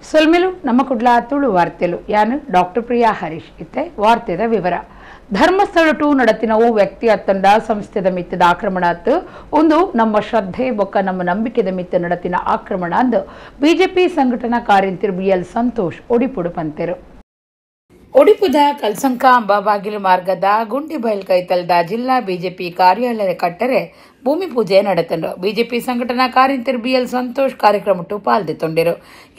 ಸೊಲ್ಮೆಲು ನಮ್ಮ ಕುಡ್ಲ ತುಳು ವಾರ್ತೆಲು ಯಾನು ಡಾಕ್ಟರ್ ಪ್ರಿಯಾ ಹರೀಶ್ ಇತ್ತೆ ವಾರ್ತೆದ ವಿವರ. ಧರ್ಮಸ್ಥಳಟು ನಡತಿನವು ವ್ಯಕ್ತಿ ಅತ್ತಂಡ ಸಂಸ್ಥೆದ ಮಿತ್ತದ ಆಕ್ರಮಣ ಅತ್ತು ಒಂದು ನಮ್ಮ ಶ್ರದ್ಧೆ ಬೊಕ್ಕ ನಮ್ಮ ನಂಬಿಕೆದ ಮಿತ್ತ ನಡತಿನ ಆಕ್ರಮಣ ಅಂದು ಬಿಜೆಪಿ ಸಂಘಟನಾ ಕಾರ್ಯಂತಿರು ಬಿಎಲ್ ಸಂತೋಷ್ ಒಡಿಪುಡು ಪಂತೆರು. ಒಡಿಪುದ ಕಲ್ಸಂಕ ಅಂಬಾಬಾಗಿಲು ಮಾರ್ಗದ ಗುಂಡಿಬೈಲ್ ಕೈತಲ್ದ ಜಿಲ್ಲಾ ಬಿಜೆಪಿ ಕಾರ್ಯಾಲಯ ಕಟ್ಟರೆ ಭೂಮಿ ಪೂಜೆ ನಡೆತಂಡು ಬಿಜೆಪಿ ಸಂಘಟನಾ ಕಾರ್ಯಂತಿರು ಬಿಎಲ್ ಸಂತೋಷ್ ಕಾರ್ಯಕ್ರಮಟ್ಟು ಪಾಲ್ದಿತ್ತೊಂಡಿರು.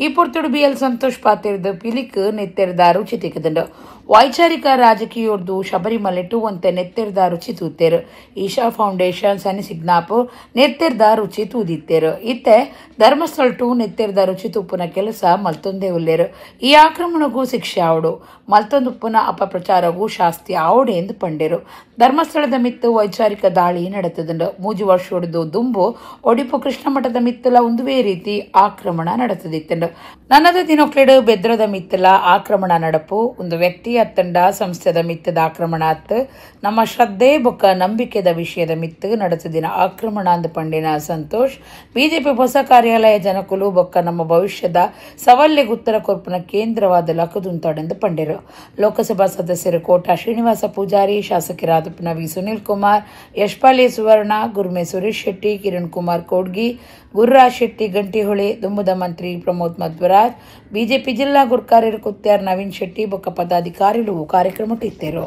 ಈ ಪೊರ್ತುಡು ಬಿಎಲ್ ಸಂತೋಷ್ ಪಾತಿರ್ದು ಪಿಲಿಕ್ ನೆತ್ತೆರ್ದ ರುಚಿ ತಿಕ್ಕದಂಡು. ವೈಚಾರಿಕ ರಾಜಕೀಯೋರ್ದು ಶಬರಿಮಲೆಟು ಒಂತೆ ನೆತ್ತೆರ್ದ ರುಚಿ ತೂತೇರು. ಈಶಾ ಫೌಂಡೇಶನ್ ಸನಿ ಸಿಗ್ನಾಪು ನೆತ್ತೆರ್ದ ರುಚಿ ತೂದಿತ್ತೇರು. ಇತ್ತೆ ಧರ್ಮಸ್ಥಳಟು ನೆತ್ತೆರ್ದ ರುಚಿ ತುಪ್ಪುನ ಕೆಲಸ ಮಲ್ತೊಂದೇ ಉಲ್ಲೇರು. ಈ ಆಕ್ರಮಣಗೂ ಶಿಕ್ಷೆ ಆವಡು ಮಲ್ತೊಂದುಪ್ಪುನ ಅಪಪ್ರಚಾರಗೂ ಶಾಸ್ತಿ ಆವಡೆ ಎಂದು ಪಂಡೇರು. ಧರ್ಮಸ್ಥಳದ ಮಿತ್ತು ವೈಚಾರಿಕ ದಾಳಿ ನಡೆತದಂಡು. 3 ವರ್ಷೊಡ್ದು ದುಂಬು ಒಡಿಪು ಕೃಷ್ಣ ಮಠದ ಮಿತ್ತಲ ಒಂದುವೇ ರೀತಿ ಆಕ್ರಮಣ ನಡೆತದಿತ್ತಂಡು. ನನ್ನದ ದಿನೊಕ್ಲೆಡು ಬೆದ್ರದ ಮಿತ್ತಲ ಆಕ್ರಮಣ ನಡಪು ಒಂದು ವ್ಯಕ್ತಿ ಅತ್ತಂಡ ಸಂಸ್ಥೆದ ಮಿತ್ತದ ಆಕ್ರಮಣ ಅತ್ತು ನಮ್ಮ ಶ್ರದ್ಧೆ ಬೊಕ್ಕ ನಂಬಿಕೆದ ವಿಷಯದ ಮಿತ್ತು ನಡೆತದಿನ ಆಕ್ರಮಣ ಅಂದು ಪಂಡಿನ ಸಂತೋಷ್ ಬಿಜೆಪಿ ಹೊಸ ಕಾರ್ಯಾಲಯ ಜನಕುಲು ಬೊಕ್ಕ ನಮ್ಮ ಭವಿಷ್ಯದ ಸವಾಲಿಗೆ ಉತ್ತರ ಕೊರ್ಪುನ ಕೇಂದ್ರವಾದ ಲಕದುಂತಾಡೆಂದು ಪಂಡಿರು. ಲೋಕಸಭಾ ಸದಸ್ಯರು ಕೋಟಾ ಶ್ರೀನಿವಾಸ ಪೂಜಾರಿ, ಶಾಸಕರಾದ ವಿ ಸುನಿಲ್ ಕುಮಾರ್, ಯಶ್ಪಾಲಿ ಸುವರ್ಣ, ಗುರ್ಮೆ ಸುರೇಶ್ ಶೆಟ್ಟಿ, ಕಿರಣ್ ಕುಮಾರ್ ಕೋಡ್ಗಿ, ಗುರುರಾಜ್ ಶೆಟ್ಟಿ ಗಂಟಿಹೊಳೆ, ದುಂಬುದ ಮಂತ್ರಿ ಪ್ರಮೋದ್ ಮಧ್ವರಾಜ್, ಬಿಜೆಪಿ ಜಿಲ್ಲಾ ಗುರ್ಕಾರ್ಯರು ಕುತ್ಯಾರ್ ನವೀನ್ ಶೆಟ್ಟಿ ಬೊಕ್ಕ ಪದಾಧಿಕಾರಿಗಳು ಕಾರ್ಯಕ್ರಮಟ್ಟಿದ್ದರು.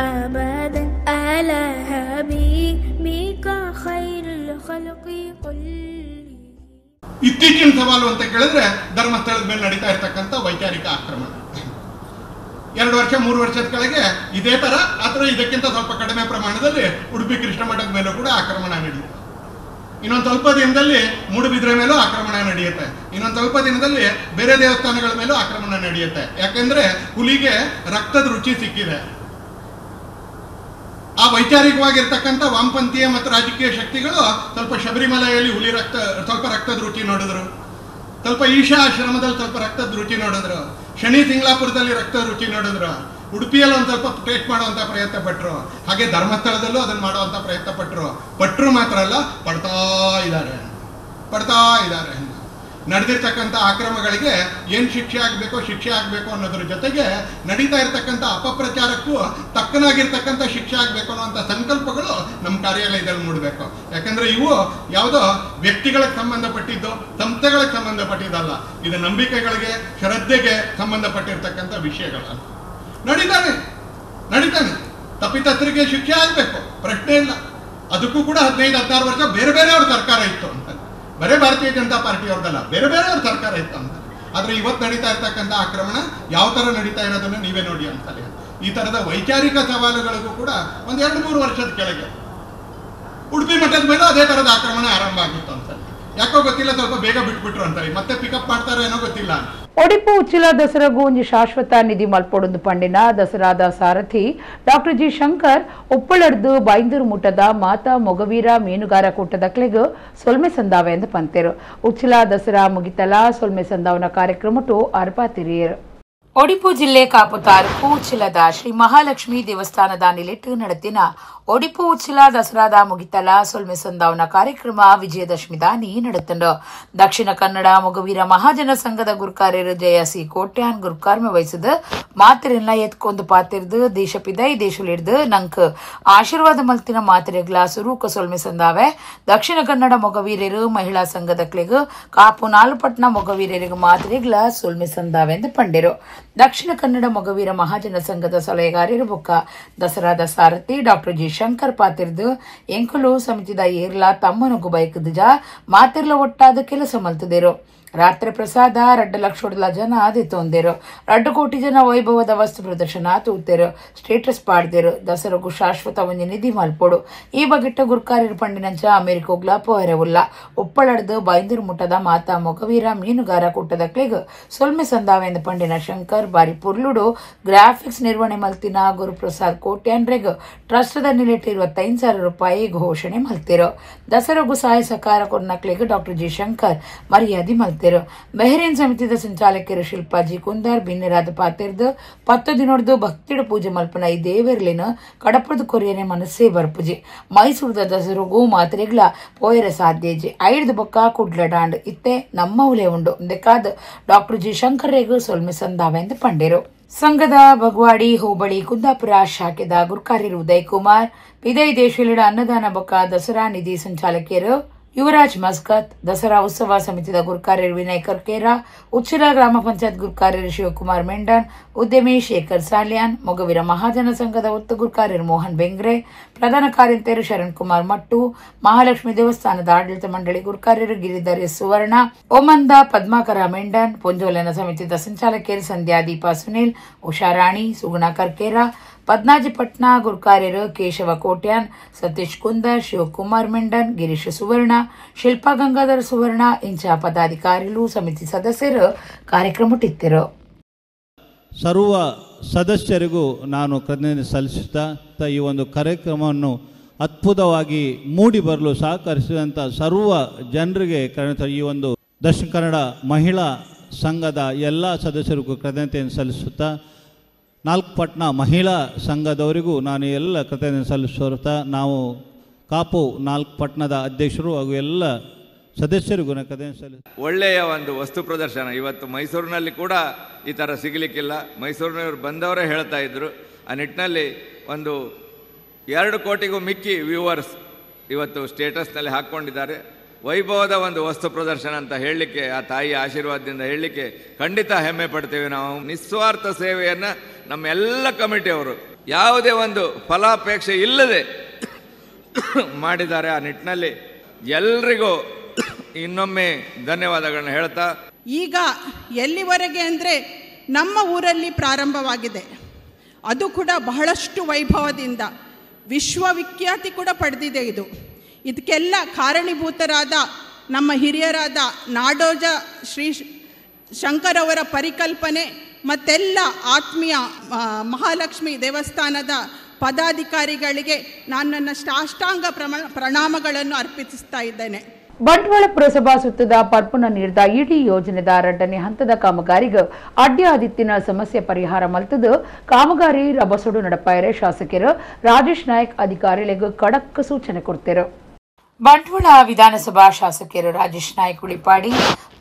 أبدا على حبيبك خير الخلق كلهم. ಇತ್ತೀಚಿನ ಸವಾಲು ಅಂತ ಕೇಳಿದ್ರೆ ಧರ್ಮಸ್ಥಳದ ಮೇಲೆ ನಡೀತಾ ಇರ್ತಕ್ಕಂಥ ವೈಚಾರಿಕ ಆಕ್ರಮಣ. 2 ವರ್ಷ 3 ವರ್ಷದ ಕೆಳಗೆ ಇದೇ ತರ ಅಥವಾ ಇದಕ್ಕಿಂತ ಸ್ವಲ್ಪ ಕಡಿಮೆ ಪ್ರಮಾಣದಲ್ಲಿ ಉಡುಪಿ ಕೃಷ್ಣ ಮಠದ ಮೇಲೂ ಕೂಡ ಆಕ್ರಮಣ ನಡೆಯಿತು. ಇನ್ನೊಂದು ಸ್ವಲ್ಪ ದಿನದಲ್ಲಿ ಮೂಡುಬಿದ್ರೆ ಮೇಲೂ ಆಕ್ರಮಣ ನಡೆಯುತ್ತೆ. ಇನ್ನೊಂದು ಸ್ವಲ್ಪ ದಿನದಲ್ಲಿ ಬೇರೆ ದೇವಸ್ಥಾನಗಳ ಮೇಲೂ ಆಕ್ರಮಣ ನಡೆಯುತ್ತೆ. ಯಾಕೆಂದ್ರೆ ಹುಲಿಗೆ ರಕ್ತದ ರುಚಿ ಸಿಕ್ಕಿದೆ. ಆ ವೈಚಾರಿಕವಾಗಿರ್ತಕ್ಕಂಥ ವಾಮಪಂಥೀಯ ಮತ್ತು ರಾಜಕೀಯ ಶಕ್ತಿಗಳು ಸ್ವಲ್ಪ ಶಬರಿಮಲೆಯಲ್ಲಿ ಹುಲಿ ರಕ್ತ ಸ್ವಲ್ಪ ರಕ್ತದ ರುಚಿ ನೋಡಿದ್ರು, ಸ್ವಲ್ಪ ಈಶಾ ಆಶ್ರಮದಲ್ಲಿ ಸ್ವಲ್ಪ ರಕ್ತದ ರುಚಿ ನೋಡಿದ್ರು, ಶನಿ ಸಿಂಗ್ಲಾಪುರದಲ್ಲಿ ರಕ್ತದ ರುಚಿ ನೋಡಿದ್ರು, ಉಡುಪಿಯಲ್ಲಿ ಒಂದು ಸ್ವಲ್ಪ ಟೇಸ್ಟ್ ಮಾಡುವಂಥ ಪ್ರಯತ್ನ ಪಟ್ಟರು, ಹಾಗೆ ಧರ್ಮಸ್ಥಳದಲ್ಲೂ ಅದನ್ನು ಮಾಡುವಂಥ ಪ್ರಯತ್ನ ಪಟ್ಟರು. ಮಾತ್ರ ಅಲ್ಲ, ಪಡ್ತಾ ಇದ್ದಾರೆ. ನಡೆದಿರ್ತಕ್ಕಂಥ ಆಕ್ರಮಗಳಿಗೆ ಏನು ಶಿಕ್ಷೆ ಆಗಬೇಕೋ ಶಿಕ್ಷೆ ಆಗಬೇಕು ಅನ್ನೋದ್ರ ಜೊತೆಗೆ ನಡೀತಾ ಇರ್ತಕ್ಕಂಥ ಅಪಪ್ರಚಾರಕ್ಕೂ ತಕ್ಕನಾಗಿರ್ತಕ್ಕಂಥ ಶಿಕ್ಷೆ ಆಗಬೇಕು ಅನ್ನುವಂಥ ಸಂಕಲ್ಪಗಳು ನಮ್ಮ ಕಾರ್ಯಾಲಯದಲ್ಲಿ ಮೂಡಬೇಕು. ಯಾಕಂದರೆ ಇವು ಯಾವುದೋ ವ್ಯಕ್ತಿಗಳಿಗೆ ಸಂಬಂಧಪಟ್ಟಿದ್ದು, ಸಂಸ್ಥೆಗಳಿಗೆ ಸಂಬಂಧಪಟ್ಟಿದ್ದಲ್ಲ, ಇದು ನಂಬಿಕೆಗಳಿಗೆ ಶ್ರದ್ಧೆಗೆ ಸಂಬಂಧಪಟ್ಟಿರ್ತಕ್ಕಂಥ ವಿಷಯಗಳಲ್ಲ. ನಡೀತಾನೆ ತಪ್ಪಿತಸ್ಥರಿಗೆ ಶಿಕ್ಷೆ ಆಗಬೇಕು, ಪ್ರಶ್ನೆ ಇಲ್ಲ. ಅದಕ್ಕೂ ಕೂಡ 15-16 ವರ್ಷ ಬೇರೆ ಬೇರೆಯವ್ರ ಸರ್ಕಾರ ಇತ್ತು ಅಂತ, ಬರೇ ಭಾರತೀಯ ಜನತಾ ಪಾರ್ಟಿಯವ್ರದ್ದಲ್ಲ, ಬೇರೆ ಬೇರೆಯವ್ರ ಸರ್ಕಾರ ಇತ್ತು ಅಂತ. ಆದರೆ ಇವತ್ತು ನಡೀತಾ ಇರ್ತಕ್ಕಂಥ ಆಕ್ರಮಣ ಯಾವ ಥರ ನಡೀತಾ ಇರೋದನ್ನು ನೀವೇ ನೋಡಿ ಅಂತಲೇ. ಈ ಥರದ ವೈಚಾರಿಕ ಸವಾಲುಗಳಿಗೂ ಕೂಡ ಒಂದು 2-3 ವರ್ಷದ ಕೆಳಗೆ ಉಡುಪಿ ಮಠದ ಮೇಲೂ ಅದೇ ಥರದ ಆಕ್ರಮಣ ಆರಂಭ ಆಗಿತ್ತು ಅಂತ. ಯಾಕೋ ಗೊತ್ತಿಲ್ಲ, ಸ್ವಲ್ಪ ಬೇಗ ಬಿಟ್ಬಿಟ್ರು ಅಂತಾರೆ, ಮತ್ತೆ ಪಿಕಪ್ ಮಾಡ್ತಾರೋ ಏನೋ ಗೊತ್ತಿಲ್ಲ. ಒಡಿಪು ಉಚ್ಚಿಲ ದಸರಾಗೂ ಒಂಜಿ ಶಾಶ್ವತ ನಿಧಿ ಮಲ್ಪೊಡೊಂದು ಪಂಡಿನ ದಸರಾದ ಸಾರಥಿ ಡಾಕ್ಟರ್ ಜಿ ಶಂಕರ್ ಉಪ್ಪಳಡ್ದು ಬೈಂದೂರು ಮುಟ್ಟದ ಮಾತಾ ಮೊಗವೀರ ಮೀನುಗಾರ ಕೂಟದ ಕ್ಲೆಗ್ ಸೊಲ್ಮೆ ಸಂದಾವೆ ಎಂದು ಪಂತೇರು. ಉಚ್ಚಿಲ ದಸರಾ ಮುಗಿತಲ ಸೊಲ್ಮೆ ಸಂದಾವನ ಕಾರ್ಯಕ್ರಮಟು ಅರ್ಪಾತಿರಿಯರು. ಒಡಿಪು ಜಿಲ್ಲೆ ಕಾಪು ತಾಲೂಕು ಉಚ್ಚಿಲದ ಶ್ರೀ ಮಹಾಲಕ್ಷ್ಮಿ ದೇವಸ್ಥಾನದ ನಿಲೆಟ್ಟು ನಡೆದಿನ ಒಡಿಪು ಉಚ್ಚಿಲ ದಸರಾದ ಮುಗಿತಲ ಸೊಲ್ಮೆ ಸಂದಾವನ ಕಾರ್ಯಕ್ರಮ ವಿಜಯದಶಮಿ ದಾನಿ ನಡೆತಂಡು. ದಕ್ಷಿಣ ಕನ್ನಡ ಮೊಗವೀರ ಮಹಾಜನ ಸಂಘದ ಗುರುಕಾರ್ಯರು ಜಯ ಸಿ ಕೋಟ್ಯಾನ್ ಗುರುಕಾರ್ಮೆ ವಹಿಸಿದ ಮಾತಿರೆಲ್ಲ ಎತ್ಕೊಂಡು ಪಾತಿರ್ದು ದೇಶ ಪಿದೈ ದೇಶಲಿಡ್ದು ನಂಕ್ ಆಶೀರ್ವಾದ ಮಲ್ತಿನ ಮಾತಿರೆಗ್ಲ ಸುರೂಕ ಸೊಲ್ಮೆ ಸಂದಾವೆ. ದಕ್ಷಿಣ ಕನ್ನಡ ಮೊಗವೀರರು ಮಹಿಳಾ ಸಂಘದ ಕ್ಲೆಗ್ ಕಾಪು ನಾಲ್ಪಟ್ನ ಮೊಗವೀರರಿಗೆ ಮಾತಿರೆಗ್ಲ ಸೊಲ್ಮೆ ಸಂದಾವೆ ಎಂದು ಪಂಡಿರು. ದಕ್ಷಿಣ ಕನ್ನಡ ಮೊಗವೀರ ಮಹಾಜನ ಸಂಘದ ಸಲಹೆಗಾರರು ಬೊಕ್ಕ ದಸರಾದ ಸಾರಥಿ ಡಾಕ್ಟರ್ ಜಿ ಶಂಕರ್ ಪಾತಿರ್ದು ಎಂಕುಲು ಸಮಿತಿದ ಏರ್ಲಾ ತಮ್ಮನಗು ಬೈಕುದುಜ ಮಾತಿರ್ಲ ಒಟ್ಟಾದ ಕೆಲಸ ಮಲ್ತದಿರು. ರಾತ್ರಿ ಪ್ರಸಾದ 2 ಲಕ್ಷ ಜನ ಆದಿತ್ತೊಂದಿರು. 2 ಕೋಟಿ ಜನ ವೈಭವದ ವಸ್ತು ಪ್ರದರ್ಶನ ತೂತೆರು, ಸ್ಟೇಟಸ್ ಪಾಡ್ದಿರು. ದಸರಗು ಶಾಶ್ವತ ಒಂಜಿ ನಿಧಿ ಮಲ್ಪೊಡು. ಈ ಬಗೆಟ್ಟ ಗುರ್ಕಾರಿರು ಪಂಡಿನಂಚ ಅಮೆರಿಕೋಗ್ಲಾ ಪೋಹೆರವುಲ್ಲ. ಉಪ್ಪಳಡ್ದು ಬೈಂದೂರು ಮುಟ್ಟದ ಮಾತಾ ಮೊಗವೀರ ಮೀನುಗಾರ ಕೂಟದ ಕ್ಲೆಗ್ ಸೊಲ್ಮೆ ಸಂದಾವೆಂದು ಪಂಡಿನ ಶಂಕರ್ ಬಾರಿ ಪುರ್ಲುಡು ಗ್ರಾಫಿಕ್ಸ್ ನಿರ್ವಹಣೆ ಮಲ್ತಿನ ಗುರುಪ್ರಸಾದ್ ಕೋಟ್ಯಾನ್ರೆಗ್ ಟ್ರಸ್ಟ್ದ ನಿಲೆಟ್ 25,000 ರೂಪಾಯಿ ಘೋಷಣೆ ಮಲ್ತಿರು. ದಸರಾಗು ಸಹಾಯ ಸಹಕಾರ ಕೊರ್ನಕ್ಲೆಗ್ ಡಾಕ್ಟರ್ ಜಿ ಶಂಕರ್ ಮರ್ಯಾದೆ ಮಲ್ತಿರು. ಬೆಹರೇನ್ ಸಮಿತಿದ ಸಂಚಾಲಕರು ಶಿಲ್ಪಾ ಜಿ ಕುಂದಾರ್ ಬಿನ್ನೆರಾದ ಪಾತೆರ್ದು 10 ದಿನೊಡ್ದು ಭಕ್ತಿಡು ಪೂಜೆ ಮಲ್ಪನ ಈ ದೇವೆರ್ಲಿನ ಕಡಪದ ಕೊರಿಯನೆ ಮನಸ್ಸೇ ಬರ್ಪುಜಿ. ಮೈಸೂರದ ದಸರಾಗು ಮಾತ್ರೆಗ್ಲ ಪೋಯರ ಸಾಧ್ಯಜಿ ಐಡ್ದು ಬೊಕ್ಕ ಕುಡ್ಲಡಾಂಡ್ ಇತ್ತೆ ನಮ್ಮ ಉಲೆ ಉಂಡು ಇಂದಕ್ಕಾದ್ ಡಾಕ್ಟರ್ ಜಿ ಶಂಕರ್ರೇಗು ಸೊಲ್ಮೆ ಸಂದಾವೆಂದು ಪಂಡೇರು. ಸಂಘದ ಬಗ್ವಾಡಿ ಹೋಬಳಿ ಕುಂದಾಪುರ ಶಾಖೆದ ಗುರ್ಕಾರ್ಯರು ಉದಯ್ ಕುಮಾರ್, ಪಿದೈ ದೇಶಲಿಡ ಅನ್ನದಾನ ಬೊಕ್ಕ ದಸರಾ ನಿಧಿ ಸಂಚಾಲಕಿಯರು ಯುವರಾಜ್ ಮಸ್ಕತ್, ದಸರಾ ಉತ್ಸವ ಸಮಿತಿದ ಗುರ್ಕಾರ್ಯರು ವಿನಯ್ ಕರ್ಕೇರಾ, ಉಚ್ಚಿಲ ಗ್ರಾಮ ಪಂಚಾಯತ್ ಗುರ್ಕಾರ್ಯರು ಶಿವಕುಮಾರ್ ಮೆಂಡನ್, ಉದ್ಯಮಿ ಶೇಖರ್ ಸಾಲಿಯಾನ್, ಮೊಗವೀರ ಮಹಾಜನ ಸಂಘದ ಒತ್ತು ಗುರ್ಕಾರ್ಯರು ಮೋಹನ್ ಬೆಂಗ್ರೆ, ಪ್ರಧಾನ ಕಾರ್ಯಂತೆಯರು ಶರಣ್ ಕುಮಾರ್ ಮಟ್ಟು, ಮಹಾಲಕ್ಷ್ಮಿ ದೇವಸ್ಥಾನದ ಆಡಳಿತ ಮಂಡಳಿ ಗುರ್ಕಾರ್ಯರು ಗಿರಿಧರ್ ಎಸ್ ಸುವರ್ಣ, ಓಮಂದ ಪದ್ಮಾಕರ ಮೆಂಡನ್, ಪೊಂಜೋಲನ ಸಮಿತಿದ ಸಂಚಾಲಕಿಯರು ಸಂಧ್ಯಾ ದೀಪಾ ಸುನಿಲ್, ಉಷಾರಾಣಿ, ಸುಗುಣ ಕರ್ಕೇರಾ, ಪದ್ನಾಜಿಪಟ್ನ ಗುರ್ಕಾರ್ಯರು ಕೇಶವ ಕೋಟ್ಯಾನ್, ಸತೀಶ್ ಕುಂದರ್, ಶಿವಕುಮಾರ್ ಮೆಂಡನ್, ಗಿರೀಶ್ ಸುವರ್ಣ, ಶಿಲ್ಪಾ ಗಂಗಾಧರ ಸುವರ್ಣ ಇಂಚ ಪದಾಧಿಕಾರಿಗಳು ಸಮಿತಿ ಸದಸ್ಯರು ಕಾರ್ಯಕ್ರಮಟ್ಟಿದ್ದರು. ಸರ್ವ ಸದಸ್ಯರಿಗೂ ನಾನು ಕೃತಜ್ಞತೆ ಸಲ್ಲಿಸುತ್ತಾ ಈ ಒಂದು ಕಾರ್ಯಕ್ರಮವನ್ನು ಅದ್ಭುತವಾಗಿ ಮೂಡಿ ಬರಲು ಸಹಕರಿಸಿದಂಥ ಸರ್ವ ಜನರಿಗೆ ಈ ಒಂದು ದಕ್ಷಿಣ ಕನ್ನಡ ಮಹಿಳಾ ಸಂಘದ ಎಲ್ಲ ಸದಸ್ಯರಿಗೂ ಕೃತಜ್ಞತೆಯನ್ನು ಸಲ್ಲಿಸುತ್ತಾ, ನಾಲ್ಕುಪಟ್ನ ಮಹಿಳಾ ಸಂಘದವರಿಗೂ ನಾನು ಎಲ್ಲ ಕೃತಜ್ಞತೆ ಸಲ್ಲಿಸುತ್ತಾ, ನಾವು ಕಾಪು ನಾಲ್ಕುಪಟ್ನದ ಅಧ್ಯಕ್ಷರು ಹಾಗೂ ಎಲ್ಲ ಸದಸ್ಯರಿಗೂ ನಾನು ಕೃತಜ್ಞತೆ ಸಲ್ಲಿಸುತ್ತೇನೆ. ಒಳ್ಳೆಯ ಒಂದು ವಸ್ತು ಪ್ರದರ್ಶನ ಇವತ್ತು ಮೈಸೂರಿನಲ್ಲಿ ಕೂಡ ಈ ಥರ ಸಿಗಲಿಕ್ಕಿಲ್ಲ. ಮೈಸೂರಿನವರು ಬಂದವರೇ ಹೇಳ್ತಾ ಇದ್ದರು. ಆ ನಿಟ್ಟಿನಲ್ಲಿ ಒಂದು 2 ಕೋಟಿಗೂ ಮಿಕ್ಕಿ ವ್ಯೂವರ್ಸ್ ಇವತ್ತು ಸ್ಟೇಟಸ್ನಲ್ಲಿ ಹಾಕ್ಕೊಂಡಿದ್ದಾರೆ. ವೈಭವದ ಒಂದು ವಸ್ತು ಪ್ರದರ್ಶನ ಅಂತ ಹೇಳಲಿಕ್ಕೆ, ಆ ತಾಯಿಯ ಆಶೀರ್ವಾದದಿಂದ ಹೇಳಲಿಕ್ಕೆ ಖಂಡಿತ ಹೆಮ್ಮೆ ಪಡ್ತೇವೆ ನಾವು. ನಿಸ್ವಾರ್ಥ ಸೇವೆಯನ್ನು ನಮ್ಮೆಲ್ಲ ಕಮಿಟಿಯವರು ಯಾವುದೇ ಒಂದು ಫಲಾಪೇಕ್ಷೆ ಇಲ್ಲದೆ ಮಾಡಿದ್ದಾರೆ. ಆ ನಿಟ್ಟಿನಲ್ಲಿ ಎಲ್ರಿಗೂ ಇನ್ನೊಮ್ಮೆ ಧನ್ಯವಾದಗಳನ್ನು ಹೇಳ್ತಾ, ಈಗ ಎಲ್ಲಿವರೆಗೆ ಅಂದರೆ ನಮ್ಮ ಊರಲ್ಲಿ ಪ್ರಾರಂಭವಾಗಿದೆ, ಅದು ಕೂಡ ಬಹಳಷ್ಟು ವೈಭವದಿಂದ ವಿಶ್ವವಿಖ್ಯಾತಿ ಕೂಡ ಪಡೆದಿದೆ ಇದು. ಇದಕ್ಕೆಲ್ಲ ಕಾರಣೀಭೂತರಾದ ನಮ್ಮ ಹಿರಿಯರಾದ ನಾಡೋಜ ಶ್ರೀ ಶಂಕರ್ ಅವರ ಪರಿಕಲ್ಪನೆ ಮತ್ತೆಲ್ಲ ಆತ್ಮೀಯ ಮಹಾಲಕ್ಷ್ಮಿ ದೇವಸ್ಥಾನದ ಪದಾಧಿಕಾರಿಗಳಿಗೆ ನಾನು ನನ್ನ ಸಾಷ್ಟಾಂಗ ಪ್ರಣಾಮಗಳನ್ನು ಅರ್ಪಿಸ್ತಾ ಇದ್ದೇನೆ. ಬಂಟ್ವಾಳ ಪುರಸಭಾ ಸುತ್ತದ ಪರ್ಪುನ ನೀರ್ದ ಇಡೀ ಯೋಜನೆದ 2ನೇ ಹಂತದ ಕಾಮಗಾರಿಗೆ ಅಡ್ಡಿ ಆದಿತ್ತಿನ ಸಮಸ್ಯೆ ಪರಿಹಾರ ಮಲ್ತದು ಕಾಮಗಾರಿ ರಭಸೊಡು ನಡಪಾಯರೆ ಶಾಸಕರು ರಾಜೇಶ್ ನಾಯ್ಕ್ ಅಧಿಕಾರಿಗಳಿಗೆ ಖಡಕ್ ಸೂಚನೆ ಕೊಡ್ತಿರು. ಬಂಟ್ವಾಳ ವಿಧಾನಸಭಾ ಶಾಸಕರು ರಾಜೇಶ್ ನಾಯ್ಕ್ ಉಳಿಪಾಡಿ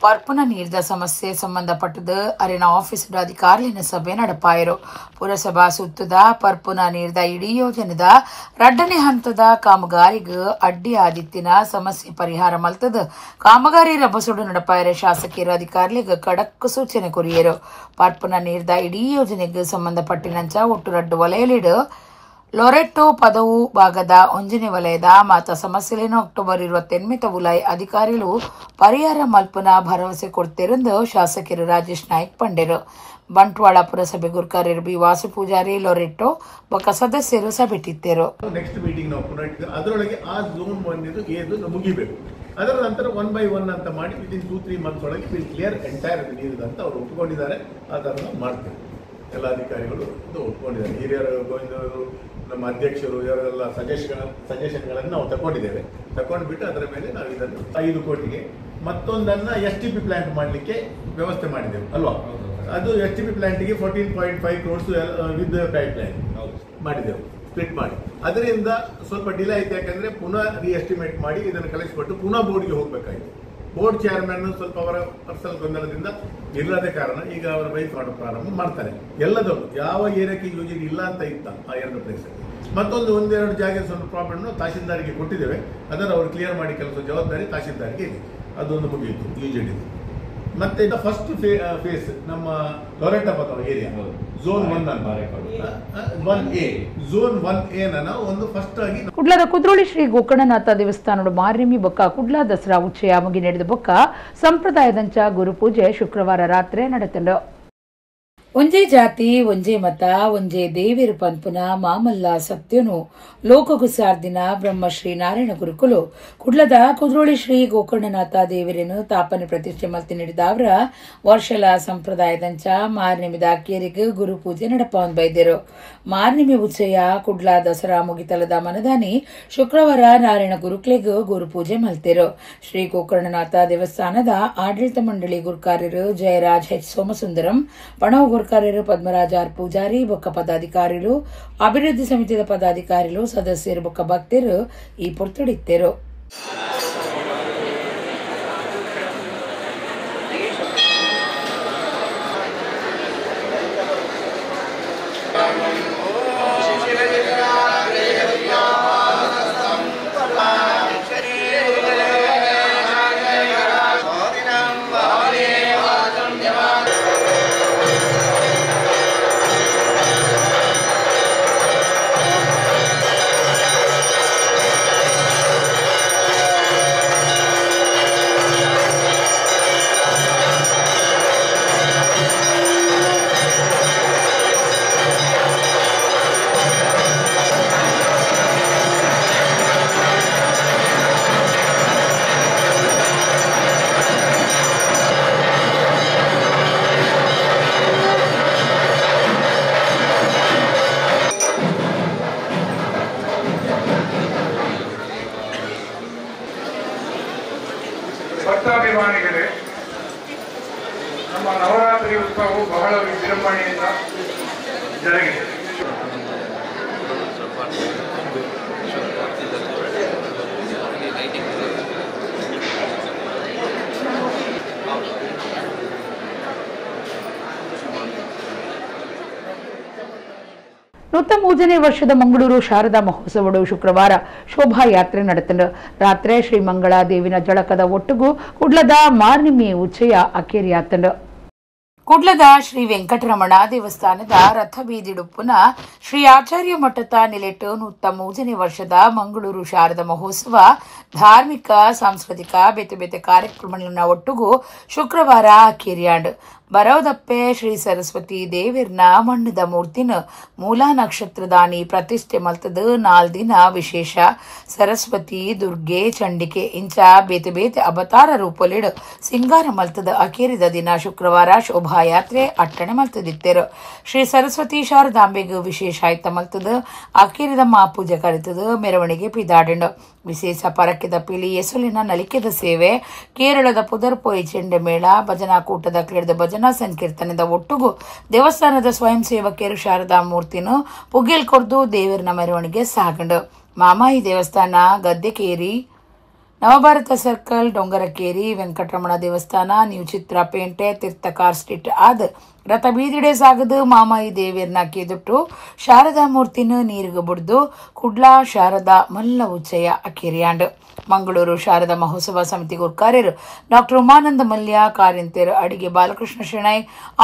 ಪರ್ಪುನ ನೀರ್ದ ಸಮಸ್ಯೆ ಸಂಬಂಧಪಟ್ಟದ ಅರಿನ ಆಫೀಸ್ ಅಧಿಕಾರಿನ ಸಭೆ ನಡಪಾಯರು. ಪುರಸಭಾ ಸುತ್ತದ ಪರ್ಪುನ ನೀರ್ದ ಇಡೀ ಯೋಜನೆದ 2ನೇ ಹಂತದ ಕಾಮಗಾರಿಗೆ ಅಡ್ಡಿ ಆದಿತ್ತಿನ ಸಮಸ್ಯೆ ಪರಿಹಾರ ಮಲ್ತದ ಕಾಮಗಾರಿ ರಭಸೊಡು ನಡಪಾಯರ ಶಾಸಕರು ಅಧಿಕಾರಿಗಳಿಗೆ ಖಡಕ್ ಸೂಚನೆ ಕೊರಿಯರು. ಪರ್ಪುನ ನೀರ್ದ ಇಡೀ ಯೋಜನೆಗೆ ಸಂಬಂಧಪಟ್ಟಿನಂಚ ಒಟ್ಟು 2 ವಲಯಲಿಡು ಲೊರೆಟ್ಟೋ ಪದವು ಭಾಗದ ಒಂಜನೆ ವಲಯದ ಮಾತ ಸಮಸ್ಯೆಲೇನು ಅಕ್ಟೋಬರ್ 28 ಉಲಾಯ್ ಅಧಿಕಾರಿಗಳು ಪರಿಹಾರ ಮಲ್ಪನ ಭರವಸೆ ಕೊಡ್ತಿರೆಂದು ಶಾಸಕರು ರಾಜೇಶ್ ನಾಯ್ಕ್ ಪಂಡೆರು. ಬಂಟ್ವಾಳ ಪುರಸಭೆ ಗುರ್ಕಾರ್ಯರು ಬಿ ವಾಸು ಪೂಜಾರಿ ಲೊರೆಟ್ಟೋ ಬೊಕ್ಕ ಸದಸ್ಯರು ಸಭೆಟ್ಟಿದ್ದರು. ನೆಕ್ಸ್ಟ್ ಮೀಟಿಂಗ್ ನಾವು ಪುನಃ ಅದರೊಳಗೆ ಆ ಝೋನ್ 1 ಏದು ಮುಗಿಬೇಕು, ಅದರ ನಂತರ 1 by 1 ಅಂತ ಮಾಡಿ ವಿತಿನ್ 2-3 ಮಂತ್ಸ್ ಒಳಗೆ will clear entire ನೀರಿದೆ ಅಂತ ಅವರು ಒಪ್ಪಿಕೊಂಡಿದ್ದಾರೆ. ಆ ಥರ ನಾವು ಮಾಡ್ತೇವೆ. ಎಲ್ಲ ಅಧಿಕಾರಿಗಳು ಒಪ್ಕೊಂಡಿದ್ದಾರೆ. ಹಿರಿಯರು, ಗೋವಿಂದವರು, ನಮ್ಮ ಅಧ್ಯಕ್ಷರು ಇವರೆಲ್ಲ ಸಜೆಷನ್ಗಳನ್ನು ನಾವು ತಗೊಂಡಿದ್ದೇವೆ. ತಗೊಂಡ್ಬಿಟ್ಟು ಅದರ ಮೇಲೆ ನಾವು ಇದನ್ನು 5 ಕೋಟಿಗೆ ಮತ್ತೊಂದನ್ನು STP plant ಮಾಡಲಿಕ್ಕೆ ವ್ಯವಸ್ಥೆ ಮಾಡಿದ್ದೆವು ಅಲ್ವಾ? ಅದು STP ಪ್ಲಾಂಟಿಗೆ 14.5 crores with pipe line ಮಾಡಿದೆವು, ಸ್ಪ್ಲಿಟ್ ಮಾಡಿ. ಅದರಿಂದ ಸ್ವಲ್ಪ ಡಿಲೇ ಆಯಿತು, ಯಾಕಂದರೆ ಪುನಃ ರೀಎಸ್ಟಿಮೇಟ್ ಮಾಡಿ ಇದನ್ನು ಕಳಿಸಿಕೊಟ್ಟು ಪುನಃ ಬೋರ್ಡ್ಗೆ ಹೋಗಬೇಕಾಯಿತು. ಬೋರ್ಡ್ ಚೇರ್ಮನ್ ಸ್ವಲ್ಪ ಅವರ ಪರ್ಸನಲ್ ಗೊಂದಲದಿಂದ ಇಲ್ಲದ ಕಾರಣ ಈಗ ಅವರ ವೈಫ್ ಮಾಡೋ ಪ್ರಾರಂಭ ಮಾಡ್ತಾರೆ. ಎಲ್ಲದಲ್ಲೂ ಯಾವ ಏರಿಯಾಕ್ಕೆ ಯೂಜಿಡಿ ಇಲ್ಲ ಅಂತ ಇತ್ತ ಆ 2 ಪ್ಲೇಸ್. ಮತ್ತೊಂದು 1-2 ಜಾಗ ಸ್ವಲ್ಪ ಪ್ರಾಬ್ಲಮ್ ತಹಶೀಲ್ದಾರಿಗೆ ಕೊಟ್ಟಿದ್ದೇವೆ, ಅದನ್ನು ಅವರು ಕ್ಲಿಯರ್ ಮಾಡಿ ಕೆಲಸ ಜವಾಬ್ದಾರಿ ತಹಶೀಲ್ದಾರಿಗೆ ಇದೆ. ಅದೊಂದು ಮುಗಿಯಿತು ಯೂಜಿಡಿ. ಮತ್ತೆ ಈಗ ಫಸ್ಟ್ ಫೇಸ್ ನಮ್ಮ ಲೊರೆಟಾ ಪದವ ಏರಿಯಾ ಝೋನ್ 1 ಅನ್ನು 1A zone 1A ನಾವು ಒಂದು ಫಸ್ಟ್ ಆಗಿ ಕುಡ್ಲದ ಕುದ್ರೋಳಿ ಶ್ರೀ ಗೋಕರ್ಣನಾಥ ದೇವಸ್ಥಾನದ ಮಾರ್ಯಮಿ ಬೊಕ್ಕ ಕುಡ್ಲ ದಸರಾ ಉಚ್ಚಯ ಮುಗಿ ನಡೆದ ಬೊಕ್ಕ ಸಂಪ್ರದಾಯದಂಚ ಗುರುಪೂಜೆ ಶುಕ್ರವಾರ ರಾತ್ರಿ ನಡೆತಂಡು. ಒಂಜೇ ಜಾತಿ ಒಂಜೇ ಮತ ಒಂಜೇ ದೇವಿರು ಪನ್ಪುನ ಮಾಮಲ್ಲ ಸತ್ಯನು ಲೋಕಗು ಸಾರ್ದಿನ ಬ್ರಹ್ಮಶ್ರೀ ನಾರಾಯಣ ಗುರುಕುಲು ಕುಡ್ಲದ ಕುದ್ರೋಳಿ ಶ್ರೀ ಗೋಕರ್ಣನಾಥ ದೇವರನ್ನು ತಾಪನೆ ಪ್ರತಿಷ್ಠೆ ಮಲ್ತಿ ನೀಡಿದವರ ವರ್ಷಲ ಸಂಪ್ರದಾಯದಂಚ ಮಾರ್ನಿಮಿದ ಕೇರಿಗೆ ಗುರು ಪೂಜೆ ನಡಪವನ್ ಬೈದರು. ಮಾರ್ನಿಮಿ ಉಚ್ಚಯ ಕುಡ್ಲ ದಸರಾ ಮುಗಿತಲದ ಮನದಾನಿ ಶುಕ್ರವಾರ ನಾರಾಯಣ ಗುರುಕ್ಲೆಗ್ ಗುರು ಪೂಜೆ ಮಲ್ತಿರು. ಶ್ರೀ ಗೋಕರ್ಣನಾಥ ದೇವಸ್ಥಾನದ ಆಡಳಿತ ಮಂಡಳಿ ಗುರುಕಾರ್ಯರು ಜಯರಾಜ್ ಎಚ್ ಸೋಮಸುಂದರಂ, ಪಣವು ಗುರುಕಾರ್ಯರು ಪದ್ಮರಾಜ್ ಆರ್ ಪೂಜಾರಿ, ಬೊಕ್ಕ ಪದಾಧಿಕಾರಿಲು, ಅಭಿವೃದ್ಧಿ ಸಮಿತಿಯ ಪದಾಧಿಕಾರಿಲು, ಸದಸ್ಯರು ಬೊಕ್ಕ ಭಕ್ತರು ಈ ಪೊರ್ತುಡಿತ್ತರು. ಭಕ್ತಾಭಿಮಾನಿಗಳೇ, ನಮ್ಮ ನವರಾತ್ರಿ ಉತ್ಸವವು ಬಹಳ ವಿಜೃಂಭಣೆಯಿಂದ ಜರುಗಿದೆ. 103ನೇ ವರ್ಷದ ಮಂಗಳೂರು ಶಾರದಾ ಮಹೋತ್ಸವಡು ಶುಕ್ರವಾರ ಶೋಭಾಯಾತ್ರೆ ನಡೆತನು. ರಾತ್ರಿ ಶ್ರೀ ಮಂಗಳಾದೇವಿನ ಜಳಕದ ಒಟ್ಟುಗು ಕುಡ್ಲದ ಮಾರ್ನಿಮಿ ಉಚ್ಚಯ ಅಕೇರಿಯಾತನು. ಕುಡ್ಲದ ಶ್ರೀ ವೆಂಕಟರಮಣ ದೇವಸ್ಥಾನದ ರಥ ಬೀದಿಡುಪ್ಪುನ ಶ್ರೀ ಆಚಾರ್ಯ ಮಠದ ನಿಲೆಟ್ಟು 103ನೇ ವರ್ಷದ ಮಂಗಳೂರು ಶಾರದಾ ಮಹೋತ್ಸವ ಧಾರ್ಮಿಕ ಸಾಂಸ್ಕೃತಿಕ ಬೇತೆ ಬೇತೆ ಕಾರ್ಯಕ್ರಮಗಳನ್ನ ಒಟ್ಟುಗು ಶುಕ್ರವಾರ ಅಕೇರಿಯಾಂಡು. ಬರೋದಪ್ಪೆ ಶ್ರೀ ಸರಸ್ವತಿ ದೇವಿರ್ನ ಮಣ್ಣದ ಮೂರ್ತಿನ ಮೂಲ ನಕ್ಷತ್ರದಾನಿ ಪ್ರತಿಷ್ಠೆ ಮಲ್ತದ 4 ದಿನ ವಿಶೇಷ. ಸರಸ್ವತಿ, ದುರ್ಗೆ, ಚಂಡಿಕೆ ಇಂಚ ಬೇತೆ ಬೇತೆ ಅವತಾರ ರೂಪಲಿಡು ಸಿಂಗಾರ ಮಲ್ತದ ಅಕೇರಿದ ದಿನ ಶುಕ್ರವಾರ ಶೋಭಾಯಾತ್ರೆ ಅಟ್ಟಣೆ ಮಲ್ತದಿತ್ತೆರು. ಶ್ರೀ ಸರಸ್ವತಿ ಶಾರದಾಂಬೆಗೂ ವಿಶೇಷ ಆಯ್ತ ಮಲ್ತದ ಅಕೇರಿದ ಮಾಪೂಜೆ ಕರಿತದ ಮೆರವಣಿಗೆ ಪಿದಾಡಿಂಡು. ವಿಶೇಷ ಪರಕ್ಕೆದ ಪಿಲಿ ಎಸುಲಿನ ನಲಿಕೆದ ಸೇವೆ, ಕೇರಳದ ಪುದರ್ಪೋಯಿ ಚೆಂಡೆ ಮೇಳ, ಭಜನಾ ಕೂಟದ ಕ್ರೀಡದ ಭಜನಾ ಸಂಕೀರ್ತನದ ಒಟ್ಟುಗು ದೇವಸ್ಥಾನದ ಸ್ವಯಂ ಸೇವಕಿಯರು ಶಾರದಾ ಮೂರ್ತಿನು ಪುಗೇಲ್ ಕೊರ್ದು ದೇವರನ ಮೆರವಣಿಗೆ ಸಾಗಂಡು. ಮಾಮಾಯಿ ದೇವಸ್ಥಾನ, ಗದ್ದೆಕೇರಿ, ನವಭಾರತ ಸರ್ಕಲ್, ಡೊಂಗರಕೇರಿ, ವೆಂಕಟರಮಣ ದೇವಸ್ಥಾನ, ನ್ಯೂ ಚಿತ್ರ ಪೇಂಟೆ, ತೀರ್ಥ ಕಾರ್ ಸ್ಟ್ರೀಟ್ ಆದ ರಥ ಬೀದಿಡೆ ಸಾಗದು ಮಾಮಾಯಿ ದೇವಿಯರ್ನ ಕೇದುಟ್ಟು ಶಾರದಾ ಮೂರ್ತಿನ ನೀರಿಗೆ ಬುಡ್ದು ಕುಡ್ಲಾ ಶಾರದಾ ಮಲ್ಲ ಉಚ್ಚಯ ಅಕೇರಿಯಾಂಡು. ಮಂಗಳೂರು ಶಾರದಾ ಮಹೋತ್ಸವ ಸಮಿತಿ ಗುರ್ಕಾರ್ಯರು ಡಾಕ್ಟರ್ ಉಮಾನಂದ ಮಲ್ಯ, ಕಾರಿಂತೇರು ಅಡಿಗೆ ಬಾಲಕೃಷ್ಣ ಶೆಣೈ,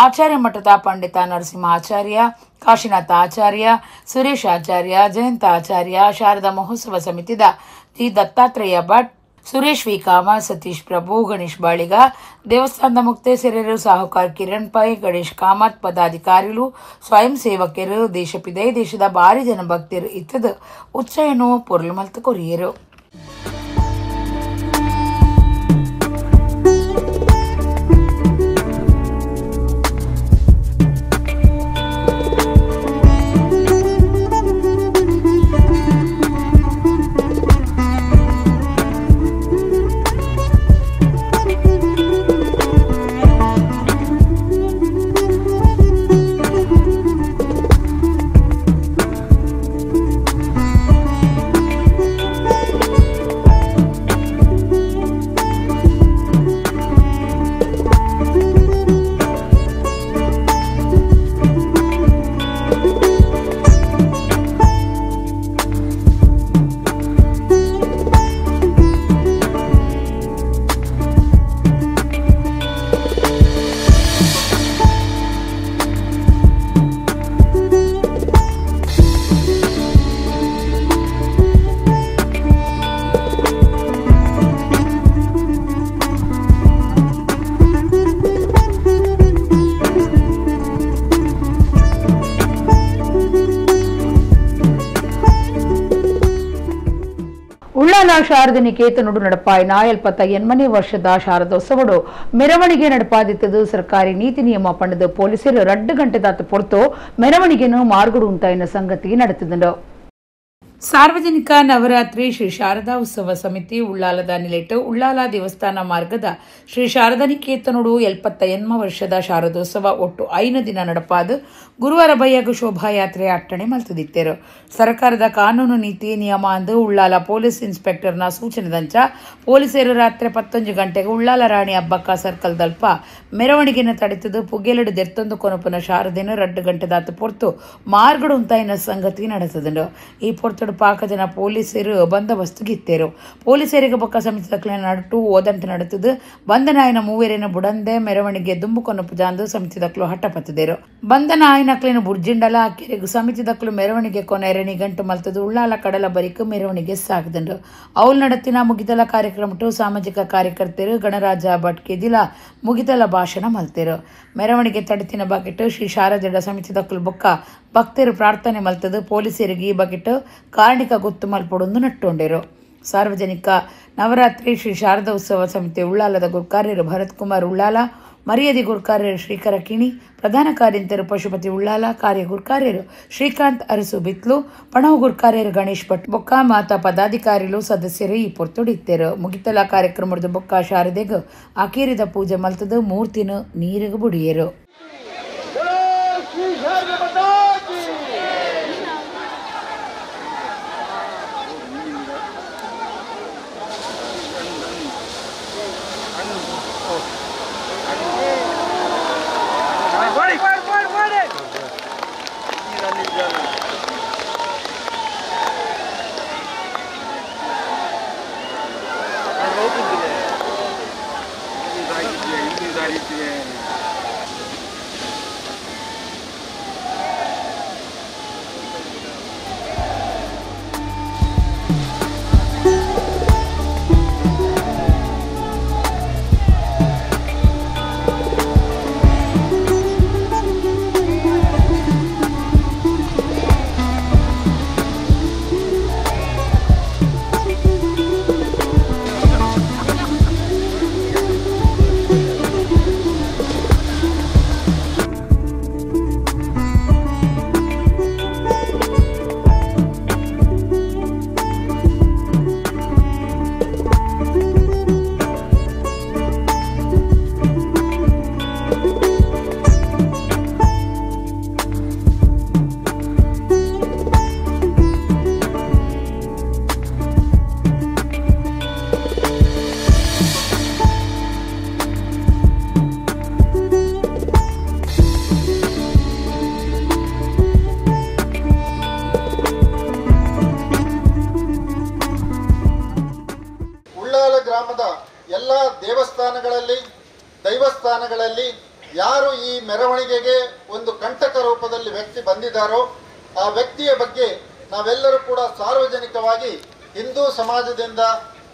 ಆಚಾರ್ಯ ಮಠದ ಪಂಡಿತ ನರಸಿಂಹಾಚಾರ್ಯ, ಕಾಶಿನಾಥ ಆಚಾರ್ಯ, ಸುರೇಶ್ ಆಚಾರ್ಯ, ಜಯಂತ ಆಚಾರ್ಯ, ಶಾರದಾ ಮಹೋತ್ಸವ ಸಮಿತಿದ ಜಿ ದತ್ತಾತ್ರೇಯ ಭಟ್, ಸುರೇಶ್ ವಿ ಕಾಮ, ಸತೀಶ್ ಪ್ರಭು, ಗಣೇಶ್ ಬಾಳಿಗ, ದೇವಸ್ಥಾನದ ಮುಕ್ತೇಸರರು ಸಾಹುಕಾರ್ ಕಿರಣ್ ಪೈ, ಗಣೇಶ್ ಕಾಮತ್, ಪದಾಧಿಕಾರಿಗಳು, ಸ್ವಯಂ ಸೇವಕರು, ದೇಶಪಿದೆ ದೇಶದ ಭಾರಿ ಜನ ಭಕ್ತರು ಇತ್ತದ ಉಚ್ಚಯನು ಪೊರ್ಲು ಮಲ್ತ ಕೊರಿಯರು. ಶಾರದೆ ನಿಕೇತನುಡು ನಡಪಾಯಿನ 78 ವರ್ಷದ ಶಾರದೋತ್ಸವಡು ಮೆರವಣಿಗೆ ನಡಪಾದಿತ್ತದು ಸರ್ಕಾರಿ ನೀತಿ ನಿಯಮ ಪಂಡದು ಪೊಲೀಸರು 2 ಗಂಟೆದಾತ ಪೊರ್ತು ಮೆರವಣಿಗೆಯನ್ನು ಮಾರ್ಗಡು ಉಂಟಾಯಿನ ಸಂಗತಿ ನಡೆತಿದ್ದರು. ಸಾರ್ವಜನಿಕ ನವರಾತ್ರಿ ಶ್ರೀ ಶಾರದಾ ಉತ್ಸವ ಸಮಿತಿ ಉಳ್ಳಾಲದ ನಿಲೆಟ್ಟು ಉಳ್ಳಾಲ ದೇವಸ್ಥಾನ ಮಾರ್ಗದ ಶ್ರೀ ಶಾರದಾ ನಿಕೇತನುಡು 78 ವರ್ಷದ ಶಾರದೋತ್ಸವ ಒಟ್ಟು 5 ದಿನ ನಡಪಾದು ಗುರುವಾರ ಬಯ್ಯಗು ಶೋಭಾಯಾತ್ರೆ ಅಟ್ಟಣೆ ಮಲ್ತದಿತ್ತೇರು. ಸರ್ಕಾರದ ಕಾನೂನು ನೀತಿ ನಿಯಮ ಅಂದು ಉಳ್ಳಾಲ ಪೊಲೀಸ್ ಇನ್ಸ್ಪೆಕ್ಟರ್ನ ಸೂಚನೆದಂಚ ಪೊಲೀಸರು ರಾತ್ರಿ 11 ಗಂಟೆಗೆ ಉಳ್ಳಾಲ ರಾಣಿ ಅಬ್ಬಕ್ಕ ಸರ್ಕಲ್ ದಲ್ಪ ಮೆರವಣಿಗೆಯನ್ನು ತಡೆತದು ಪುಗೆಲಡು ದೆರ್ತೊಂದು ಕೊನಪುನ ಶಾರದೆನು 2 ಗಂಟೆದಾತು ಪೊರ್ತು ಮಾರ್ಗಡು ಉಂತಾಯಿನ ಸಂಗತಿ ನಡೆಸದಂಡು. ಈ ಪೊರ್ತುಡು ಪಾಕ ಜನ ಪೊಲೀಸರು ಬಂದೋಬಸ್ತು ಗಿತ್ತೇರು. ಪೊಲೀಸರಿಗೆ ಬೊಕ್ಕ ಸಮಿತಿ ನಡುಟು ಓದಂಟು ನಡೆತದು ಬಂಧನಾಯನ ಮೂವೇರಿನ ಬುಡಂದೆ ಮೆರವಣಿಗೆ ದುಂಬು ಕೊನಪು ಜಾಂದು ಸಮಿತಿ ದಕ್ಲು ಹಟ್ಟಪತ್ತದೇರು. ಬಂಧನಾಯನಕ್ಲೇನು ಬುರ್ಜಿಂಡಲ ಅಕ್ಕಿರಿಗು ಸಮಿತಿ ದಕ್ಲು ಮೆರವಣಿಗೆ ಕೊನೆರಣಿ ಗಂಟು ಮಲ್ತದು ಉಳ್ಳಾಲ ಕಡಲ ಬರಿಕು ಮೆರವಣಿಗೆ ಸಾಗದಂಡು. ಅವಲ್ ನಡತಿನ ಮುಗಿತಲ ಕಾರ್ಯಕ್ರಮಟು ಸಾಮಾಜಿಕ ಕಾರ್ಯಕರ್ತರು ಗಣರಾಜ ಭಟ್ ಕೆದಿಲ ಮುಗಿತಲ ಭಾಷಣ ಮಲ್ತೇರು. ಮೆರವಣಿಗೆ ತಡೆತಿನ ಬಕೆಟ್ ಶ್ರೀ ಶಾರದೆಡ ಸಮಿತಿ ದಕ್ಲು ಬೊಕ್ಕ ಭಕ್ತರು ಪ್ರಾರ್ಥನೆ ಮಲ್ತದು ಪೊಲೀಸರಿಗೆ ಈ ಬಕೆಟ್ ಕಾರಣಿಕ ಗೊತ್ತು ಮಲ್ಪೊಡೊಂದು ನಟ್ಟೊಂಡೇರು. ಸಾರ್ವಜನಿಕ ನವರಾತ್ರಿ ಶ್ರೀ ಶಾರದಾ ಉತ್ಸವ ಸಮಿತಿ ಉಳ್ಳಾಲದ ಗುರ್ಕಾರ್ಯರು ಭರತ್ ಕುಮಾರ್ ಉಳ್ಳಾಲ, ಮರ್ಯಾದೆ ಗುರ್ಕಾರ್ಯರು ಶ್ರೀಕರ ಕಿಣಿ, ಪ್ರಧಾನ ಕಾರ್ಯಂತರು ಪಶುಪತಿ ಉಳ್ಳಾಲ, ಕಾರ್ಯ ಗುರ್ಕಾರ್ಯರು ಶ್ರೀಕಾಂತ್ ಅರಸು ಬಿತ್ಲು, ಪಣವು ಗುರ್ಕಾರ್ಯರು ಗಣೇಶ್ ಭಟ್ ಬೊಕ್ಕ ಮಾತಾ ಪದಾಧಿಕಾರಿಗಳು ಸದಸ್ಯರು ಈ ಪೊರ್ತುಡಿತ್ತೇರು. ಮುಗಿತಲ ಕಾರ್ಯಕ್ರಮದ ಬೊಕ್ಕ ಶಾರದೆಗು ಅಕೇರಿದ ಪೂಜೆ ಮಲ್ತದು ಮೂರ್ತಿನ ನೀರಿಗೆ ಬುಡಿಯರು. ದೈವಸ್ಥಾನಗಳಲ್ಲಿ ಯಾರು ಈ ಮೆರವಣಿಗೆಗೆ ಒಂದು ಕಂಟಕ ರೂಪದಲ್ಲಿ ವ್ಯಕ್ತಿ ಬಂದಿದ್ದಾರೋ ಆ ವ್ಯಕ್ತಿಯ ಬಗ್ಗೆ ನಾವೆಲ್ಲರೂ ಕೂಡ ಸಾರ್ವಜನಿಕವಾಗಿ ಹಿಂದೂ ಸಮಾಜದಿಂದ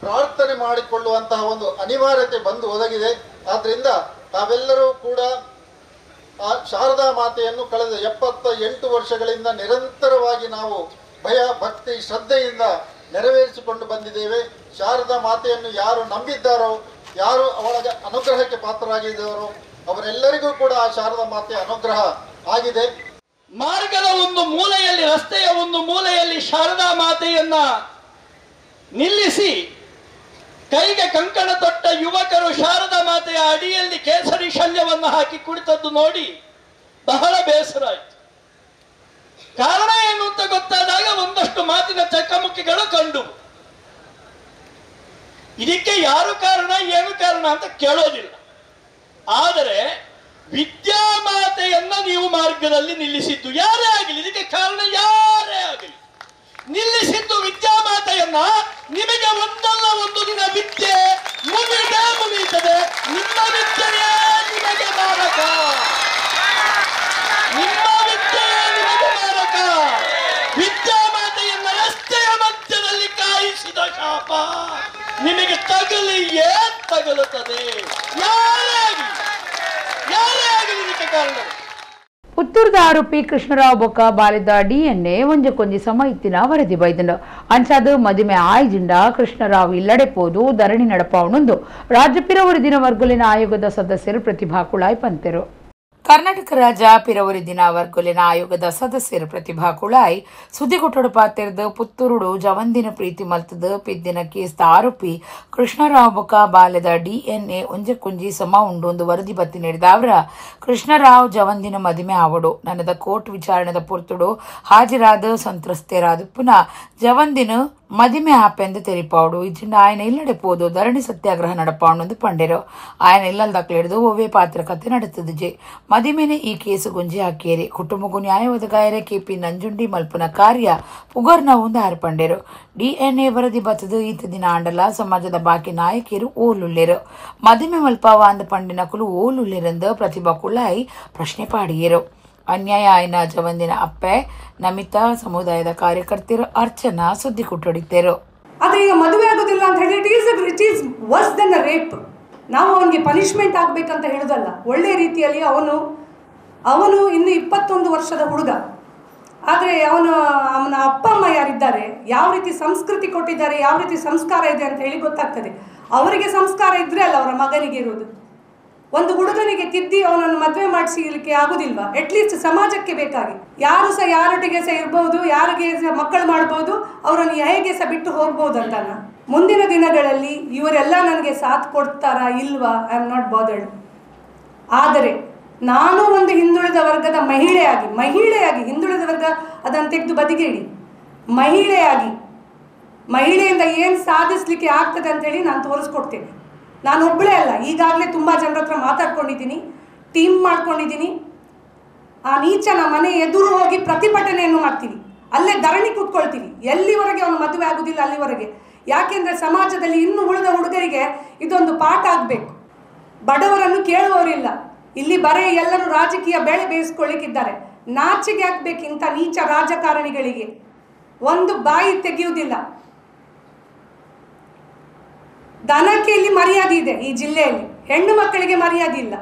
ಪ್ರಾರ್ಥನೆ ಮಾಡಿಕೊಳ್ಳುವಂತಹ ಒಂದು ಅನಿವಾರ್ಯತೆ ಬಂದು ಒದಗಿದೆ. ಆದ್ದರಿಂದ ತಾವೆಲ್ಲರೂ ಕೂಡ ಆ ಶಾರದಾ ಮಾತೆಯನ್ನು ಕಳೆದ 78 ವರ್ಷಗಳಿಂದ ನಿರಂತರವಾಗಿ ನಾವು ಭಯ ಭಕ್ತಿ ಶ್ರದ್ಧೆಯಿಂದ ನೆರವೇರಿಸಿಕೊಂಡು ಬಂದಿದ್ದೇವೆ. ಶಾರದಾ ಮಾತೆಯನ್ನು ಯಾರು ನಂಬಿದ್ದಾರೋ, ಯಾರು ಅವಳ ಅನುಗ್ರಹಕ್ಕೆ ಪಾತ್ರರಾಗಿದ್ದಾರೋ ಅವರೆಲ್ಲರಿಗೂ ಕೂಡ ಆ ಶಾರದಾ ಮಾತೆಯ ಅನುಗ್ರಹ ಆಗಿದೆ. ಮಾರ್ಗದ ಒಂದು ಮೂಲೆಯಲ್ಲಿ, ರಸ್ತೆಯ ಒಂದು ಮೂಲೆಯಲ್ಲಿ ಶಾರದಾ ಮಾತೆಯನ್ನ ನಿಲ್ಲಿಸಿ ಕೈಗೆ ಕಂಕಣ ತೊಟ್ಟ ಯುವಕರು ಶಾರದಾ ಮಾತೆಯ ಅಡಿಯಲ್ಲಿ ಕೇಸರಿ ಶಲ್ಯವನ್ನು ಹಾಕಿ ಕುಳಿತದ್ದು ನೋಡಿ ಬಹಳ ಬೇಸರ ಆಯಿತು. ಕಾರಣ ಏನು ಅಂತ ಗೊತ್ತಾದಾಗ ಒಂದಷ್ಟು ಮಾತಿನ ಚಕಮಕಿಗಳು ಕಂಡು. ಇದಕ್ಕೆ ಯಾರು ಕಾರಣ ಏನು ಕಾರಣ ಅಂತ ಕೇಳೋದಿಲ್ಲ. ಆದರೆ ವಿದ್ಯಾಮಾತೆಯನ್ನ ನೀವು ಮಾರ್ಗದಲ್ಲಿ ನಿಲ್ಲಿಸಿದ್ದು ಯಾರೇ ಆಗಲಿ, ಇದಕ್ಕೆ ಕಾರಣ ಯಾರೇ ಆಗಲಿ, ನಿಲ್ಲಿಸಿದ್ದು ವಿದ್ಯಾಮಾತೆಯನ್ನ. ನಿಮಗೆ ಒಂದಲ್ಲ ಒಂದು ದಿನ ವಿದ್ಯೆ ಮುಗಿದೇ ಮುಗಿಯುತ್ತದೆ. ನಿಮ್ಮ ವಿದ್ಯೆಯೇ ನಿಮಗೆ ಮಾರಕ, ನಿಮ್ಮ ವಿದ್ಯೆಯೇ ನಿಮಗೆ ಮಾರಕ. ವಿದ್ಯಾಮಾತೆಯನ್ನ ರಸ್ತೆಯ ಮಧ್ಯದಲ್ಲಿ ಕಾಯಿಸಿದ ಶಾಪ ನಿಮಗೆ ತಗಲಿಯೇ ತಗಲುತ್ತದೆ. ಯಾರೇ ಆಗಲಿ, ಯಾರೇ ಆಗಲಿ ಇದಕ್ಕೆ ಕಾರಣ. ಪುತ್ತೂರದ ಆರೋಪಿ ಕೃಷ್ಣರಾವ್ ಬೊಕ್ಕ ಬಾಲಿದ ಡಿಎನ್ಎ ಒಂಜಕ್ಕೊಂಜಿ ಸಮ ಇತ್ತಿನ ವರದಿ ಬೈದನು. ಅಂಚಾದ ಮದಿಮೆ ಆಯ್ಜಿಂಡ ಕೃಷ್ಣರಾವ್ ಇಲ್ಲಡೆ ಪೋದು ಧರಣಿ ನಡಪಾವಣೊಂದು ರಾಜ್ಯ ಪಿರವರಿ ದಿನ ವರ್ಗುಲಿನ ಆಯೋಗದ ಸದಸ್ಯರು ಪ್ರತಿಭಾ ಕುಳಾಯ್ ಪಂತೆರು. ಕರ್ನಾಟಕ ರಾಜ್ಯ ಪಿರವರಿ ದಿನ ವರ್ಗುಲಿನ ಆಯೋಗದ ಸದಸ್ಯರು ಪ್ರತಿಭಾ ಕುಳಾಯ್ ಸುದ್ದಿಗೊಟ್ಟಡು ಪಾತೆರ್ದು ಪುತ್ತೂರುಡು ಜವಂದಿನ ಪ್ರೀತಿ ಮಲ್ತದ ಪಿದ್ದಿನ ಕೇಸ್ದ ಆರೋಪಿ ಕೃಷ್ಣರಾವ್ ಬೊಕ್ಕ ಬಾಲ್ಯದ ಡಿಎನ್ಎ ಒಂಜಕ್ಕೊಂಜಿ ಸಮ ಉಂಡು ಒಂದು ವರದಿ ಬತ್ತಿ ನೀಡಿದ ಅವರ ಕೃಷ್ಣರಾವ್ ಜವಂದಿನ ಮದಿಮೆ ಆವಡು ನನದ ಕೋರ್ಟ್ ವಿಚಾರಣೆದ ಪೊರ್ತುಡು ಹಾಜರಾದ ಸಂತ್ರಸ್ತೆರಾದ ಪುನಃ ಜವಂದಿನ ಮದಿಮೆ ಆಪೆಂದು ತೆರಿಪಾಡು ಇಜ್ಜಿಂಡ ಆಯನ ಇಲ್ಲಡೆ ಪೋದು ಧರಣಿ ಸತ್ಯಾಗ್ರಹ ನಡಪಾವಣೊಂದು ಪಂಡೆರು. ಆಯನ ಇಲ್ಲಲ್ದಕ್ಲೆಡ್ದು ಒವ್ವೇ ಪಾತ್ರ ಕತೆ ನಡೆತದಿಜೆ. ಮದಿಮೆನೆ ಈ ಕೇಸು ಗುಂಜಿ ಹಾಕಿಯರಿ ಕುಟುಂಬಗೂ ನ್ಯಾಯ ಒದಗಾಯರೆ ಕೆಪಿ ನಂಜುಂಡಿ ಮಲ್ಪುನ ಕಾರ್ಯ ಪುಗರ್ನ ಒಂದು ಆರ್ಪಂಡೆರು. ಡಿಎನ್ಎ ವರದಿ ಬತ್ತದು ಈತ ದಿನ ಆಂಡಲ ಸಮಾಜದ ಬಾಕಿ ನಾಯಕಿಯರು ಓಲುಲ್ಲೆರು. ಮದಿಮೆ ಮಲ್ಪಾವ ಅಂದ ಪಂಡಿನಕುಲು ಓಲುಲ್ಲೆರೆಂದು ಪ್ರತಿಭಾ ಕುಳಾಯಿ ಪ್ರಶ್ನೆ ಪಾಡಿಯರು. ಅನ್ಯಾಯ ಆಯ್ನ ಜವಂದಿನ ಅಪ್ಪೆ ನಮಿತಾ ಸಮುದಾಯದ ಕಾರ್ಯಕರ್ತರು ಅರ್ಚನಾ ಸುದ್ದಿ ಕೊಟ್ಟೊಡಿದ್ದರು. ಆದರೆ ಈಗ ಮದುವೆ ಆಗೋದಿಲ್ಲ ಅಂತ ಹೇಳಿದ್ರೆ it is worse than a rape. ನಾವು ಅವನಿಗೆ ಪನಿಷ್ಮೆಂಟ್ ಆಗಬೇಕಂತ ಹೇಳೋದಲ್ಲ, ಒಳ್ಳೆ ರೀತಿಯಲ್ಲಿ ಅವನು ಇನ್ನು 21 ವರ್ಷದ ಹುಡುಗ. ಆದರೆ ಅವನ ಅಪ್ಪ ಅಮ್ಮ ಯಾರಿದ್ದಾರೆ, ಯಾವ ರೀತಿ ಸಂಸ್ಕೃತಿ ಕೊಟ್ಟಿದ್ದಾರೆ, ಯಾವ ರೀತಿ ಸಂಸ್ಕಾರ ಇದೆ ಅಂತ ಹೇಳಿ ಗೊತ್ತಾಗ್ತದೆ. ಅವರಿಗೆ ಸಂಸ್ಕಾರ ಇದ್ದರೆ ಅಲ್ಲ ಅವರ ಮಗನಿಗೆ ಇರೋದು. ಒಂದು ಹುಡುಗನಿಗೆ ತಿದ್ದಿ ಅವನನ್ನು ಮದುವೆ ಮಾಡಿಸಲಿಕ್ಕೆ ಆಗುದಿಲ್ವಾ? ಅಟ್ಲೀಸ್ಟ್ ಸಮಾಜಕ್ಕೆ ಬೇಕಾಗಿ ಯಾರು ಸಹ ಯಾರೊಟ್ಟಿಗೆ ಸಹ ಇರ್ಬೋದು, ಯಾರಿಗೆ ಸಹ ಮಕ್ಕಳು ಮಾಡ್ಬೋದು, ಅವರನ್ನು ಹೇಗೆ ಸಹ ಬಿಟ್ಟು ಹೋಗ್ಬೋದು ಅಂತ. ಮುಂದಿನ ದಿನಗಳಲ್ಲಿ ಇವರೆಲ್ಲ ನನಗೆ ಸಾಥ್ ಕೊಡ್ತಾರಾ ಇಲ್ವಾ, I am not bothered. ಆದರೆ ನಾನು ಒಂದು ಹಿಂದುಳಿದ ವರ್ಗದ ಮಹಿಳೆಯಾಗಿ ಹಿಂದುಳಿದ ವರ್ಗ ಅದನ್ನು ತೆಗೆದು ಬದಿಗೆ ಇಡಿ, ಮಹಿಳೆಯಿಂದ ಏನು ಸಾಧಿಸಲಿಕ್ಕೆ ಆಗ್ತದೆ ಅಂತೇಳಿ ನಾನು ತೋರಿಸ್ಕೊಡ್ತೇನೆ. ನಾನು ಒಬ್ಬಳೇ ಅಲ್ಲ, ಈಗಾಗಲೇ ತುಂಬ ಜನರ ಹತ್ರ ಮಾತಾಡ್ಕೊಂಡಿದ್ದೀನಿ, ಟೀಮ್ ಮಾಡ್ಕೊಂಡಿದ್ದೀನಿ. ಆ ನೀಚನ ಮನೆ ಎದುರು ಹೋಗಿ ಪ್ರತಿಭಟನೆಯನ್ನು ಮಾಡ್ತೀವಿ, ಅಲ್ಲೇ ಧರಣಿ ಕೂತ್ಕೊಳ್ತೀವಿ, ಎಲ್ಲಿವರೆಗೆ ಅವನು ಮದುವೆ ಆಗೋದಿಲ್ಲ ಅಲ್ಲಿವರೆಗೆ. ಯಾಕೆಂದರೆ ಸಮಾಜದಲ್ಲಿ ಇನ್ನೂ ಉಳಿದ ಹುಡುಗರಿಗೆ ಇದೊಂದು ಪಾಠ ಆಗಬೇಕು. ಬಡವರನ್ನು ಕೇಳುವವರಿಲ್ಲ ಇಲ್ಲಿ, ಬರೇ ಎಲ್ಲರೂ ರಾಜಕೀಯ ಬೆಳೆ ಬೇಯಿಸ್ಕೊಳ್ಳಿಕ್ಕಿದ್ದಾರೆ. ನಾಚಿಗೆ ಹಾಕ್ಬೇಕಿಂತ ನೀಚ ರಾಜಕಾರಣಿಗಳಿಗೆ ಒಂದು ಬಾಯಿ ತೆಗೆಯುವುದಿಲ್ಲ. ದನಕ್ಕೆ ಇಲ್ಲಿ ಮರ್ಯಾದೆ ಇದೆ ಈ ಜಿಲ್ಲೆಯಲ್ಲಿ, ಹೆಣ್ಣು ಮಕ್ಕಳಿಗೆ ಮರ್ಯಾದೆ ಇಲ್ಲ.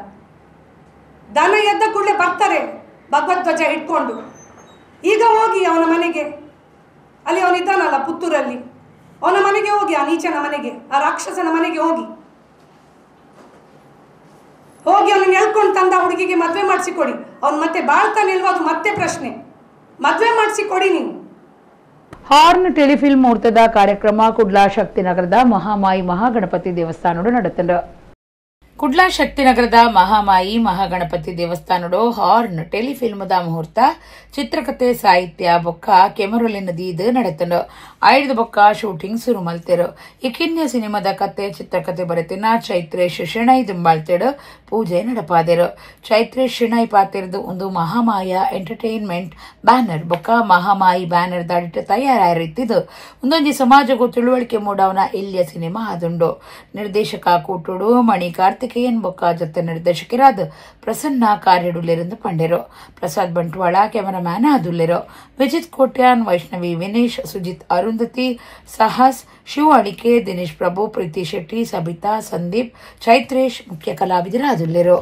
ದನ ಎದ್ದ ಕೂಡಲೇ ಬರ್ತಾರೆ ಭಗವದ್ಧ್ವಜ ಇಟ್ಕೊಂಡು. ಈಗ ಹೋಗಿ ಅವನ ಮನೆಗೆ, ಅಲ್ಲಿ ಅವನಿದ್ದಾನಲ್ಲ ಪುತ್ತೂರಲ್ಲಿ, ಅವನ ಮನೆಗೆ ಹೋಗಿ, ಆ ನೀಚನ ಮನೆಗೆ, ಆ ರಾಕ್ಷಸನ ಮನೆಗೆ ಹೋಗಿ ಹೋಗಿ ಅವನನ್ನು ಎಳ್ಕೊಂಡು ತಂದ ಹುಡುಗಿಗೆ ಮದುವೆ ಮಾಡಿಸಿಕೊಡಿ. ಅವನು ಮತ್ತೆ ಬಾಳ್ತಾನೆ ಇಲ್ವೋ ಅದು ಮತ್ತೆ ಪ್ರಶ್ನೆ. ಮದುವೆ ಮಾಡಿಸಿಕೊಡಿ ನೀವು. ಹಾರ್ನ್ ಟೆಲಿಫಿಲ್ಮ್ ಮುಹೂರ್ತದ ಕಾರ್ಯಕ್ರಮ ಕುಡ್ಲಾ ಶಕ್ತಿನಗರದ ಮಹಾಮಾಯಿ ಮಹಾಗಣಪತಿ ದೇವಸ್ಥಾನಡು ನಡೆತಂಡು. ಕುಡ್ಲಾ ಶಕ್ತಿನಗರದ ಮಹಾಮಾಯಿ ಮಹಾಗಣಪತಿ ದೇವಸ್ಥಾನಡು ಹಾರ್ನ್ ಟೆಲಿಫಿಲ್ಮದ ಮುಹೂರ್ತ ಚಿತ್ರಕಥೆ ಸಾಹಿತ್ಯ ಬೊಕ್ಕ ಕೆಮರೊಲಿನ ದೀದ್ ನಡೆತಂಡು. ಐದು ಬೊಕ್ಕ ಶೂಟಿಂಗ್ ಸುರು ಮಲ್ತೆರು. ಇಕಿನ್ಯ ಸಿನಿಮಾದ ಕತೆ ಚಿತ್ರಕಥೆ ಬರೆತಿನ ಚೈತ್ರೇಶ್ ಶೆಣೈ ದುಂಬಾಳ್ತೇಡು ಪೂಜೆ ನಡಪಾದೆರು. ಚೈತ್ರೇಶ್ ಶೆಣೈ ಪಾತಿರದು ಒಂದು ಮಹಾಮಾಯ ಎಂಟರ್ಟೈನ್ಮೆಂಟ್ ಬ್ಯಾನರ್ ಬೊಕ್ಕ ಮಹಾಮಾಯಿ ಬ್ಯಾನರ್ ದಾಡಿಟ್ಟು ತಯಾರಾಯಿತಿದ್ದು ಒಂದೊಂದು ಸಮಾಜಕ್ಕೂ ತಿಳುವಳಿಕೆ ಮೂಡವನ ಇಲ್ಲಿಯ ಸಿನಿಮಾ ಆದುಂಡು. ನಿರ್ದೇಶಕ ಕೂಟುಡು ಮಣಿ ಕಾರ್ತಿಕೇಯನ್ ಬೊಕ್ಕ ಜೊತೆ ನಿರ್ದೇಶಕರಾದ ಪ್ರಸನ್ನ ಕಾರ್ಯಡುಲ್ಲೆರೆಂದು ಪಂಡೆರು. ಪ್ರಸಾದ್ ಬಂಟ್ವಾಳ ಕ್ಯಾಮರಾಮ್ಯಾನ್ ಆದುಲ್ಲೆರು. ವಿಜಿತ್ ಕೋಟ್ಯಾನ್, ವೈಷ್ಣವಿ ವಿನೇಶ್, ಸುಜಿತ್ ಅರುಂಧತಿ, ಸಾಹಸ್, ಶಿವ ಅಡಿಕೆ, ದಿನೇಶ್ ಪ್ರಭು, ಪ್ರೀತಿ ಶೆಟ್ಟಿ, ಸಬಿತಾ, ಸಂದೀಪ್, ಚೈತ್ರೇಶ್ ಮುಖ್ಯ ಕಲಾವಿದರಾದುಲ್ಲೆರು.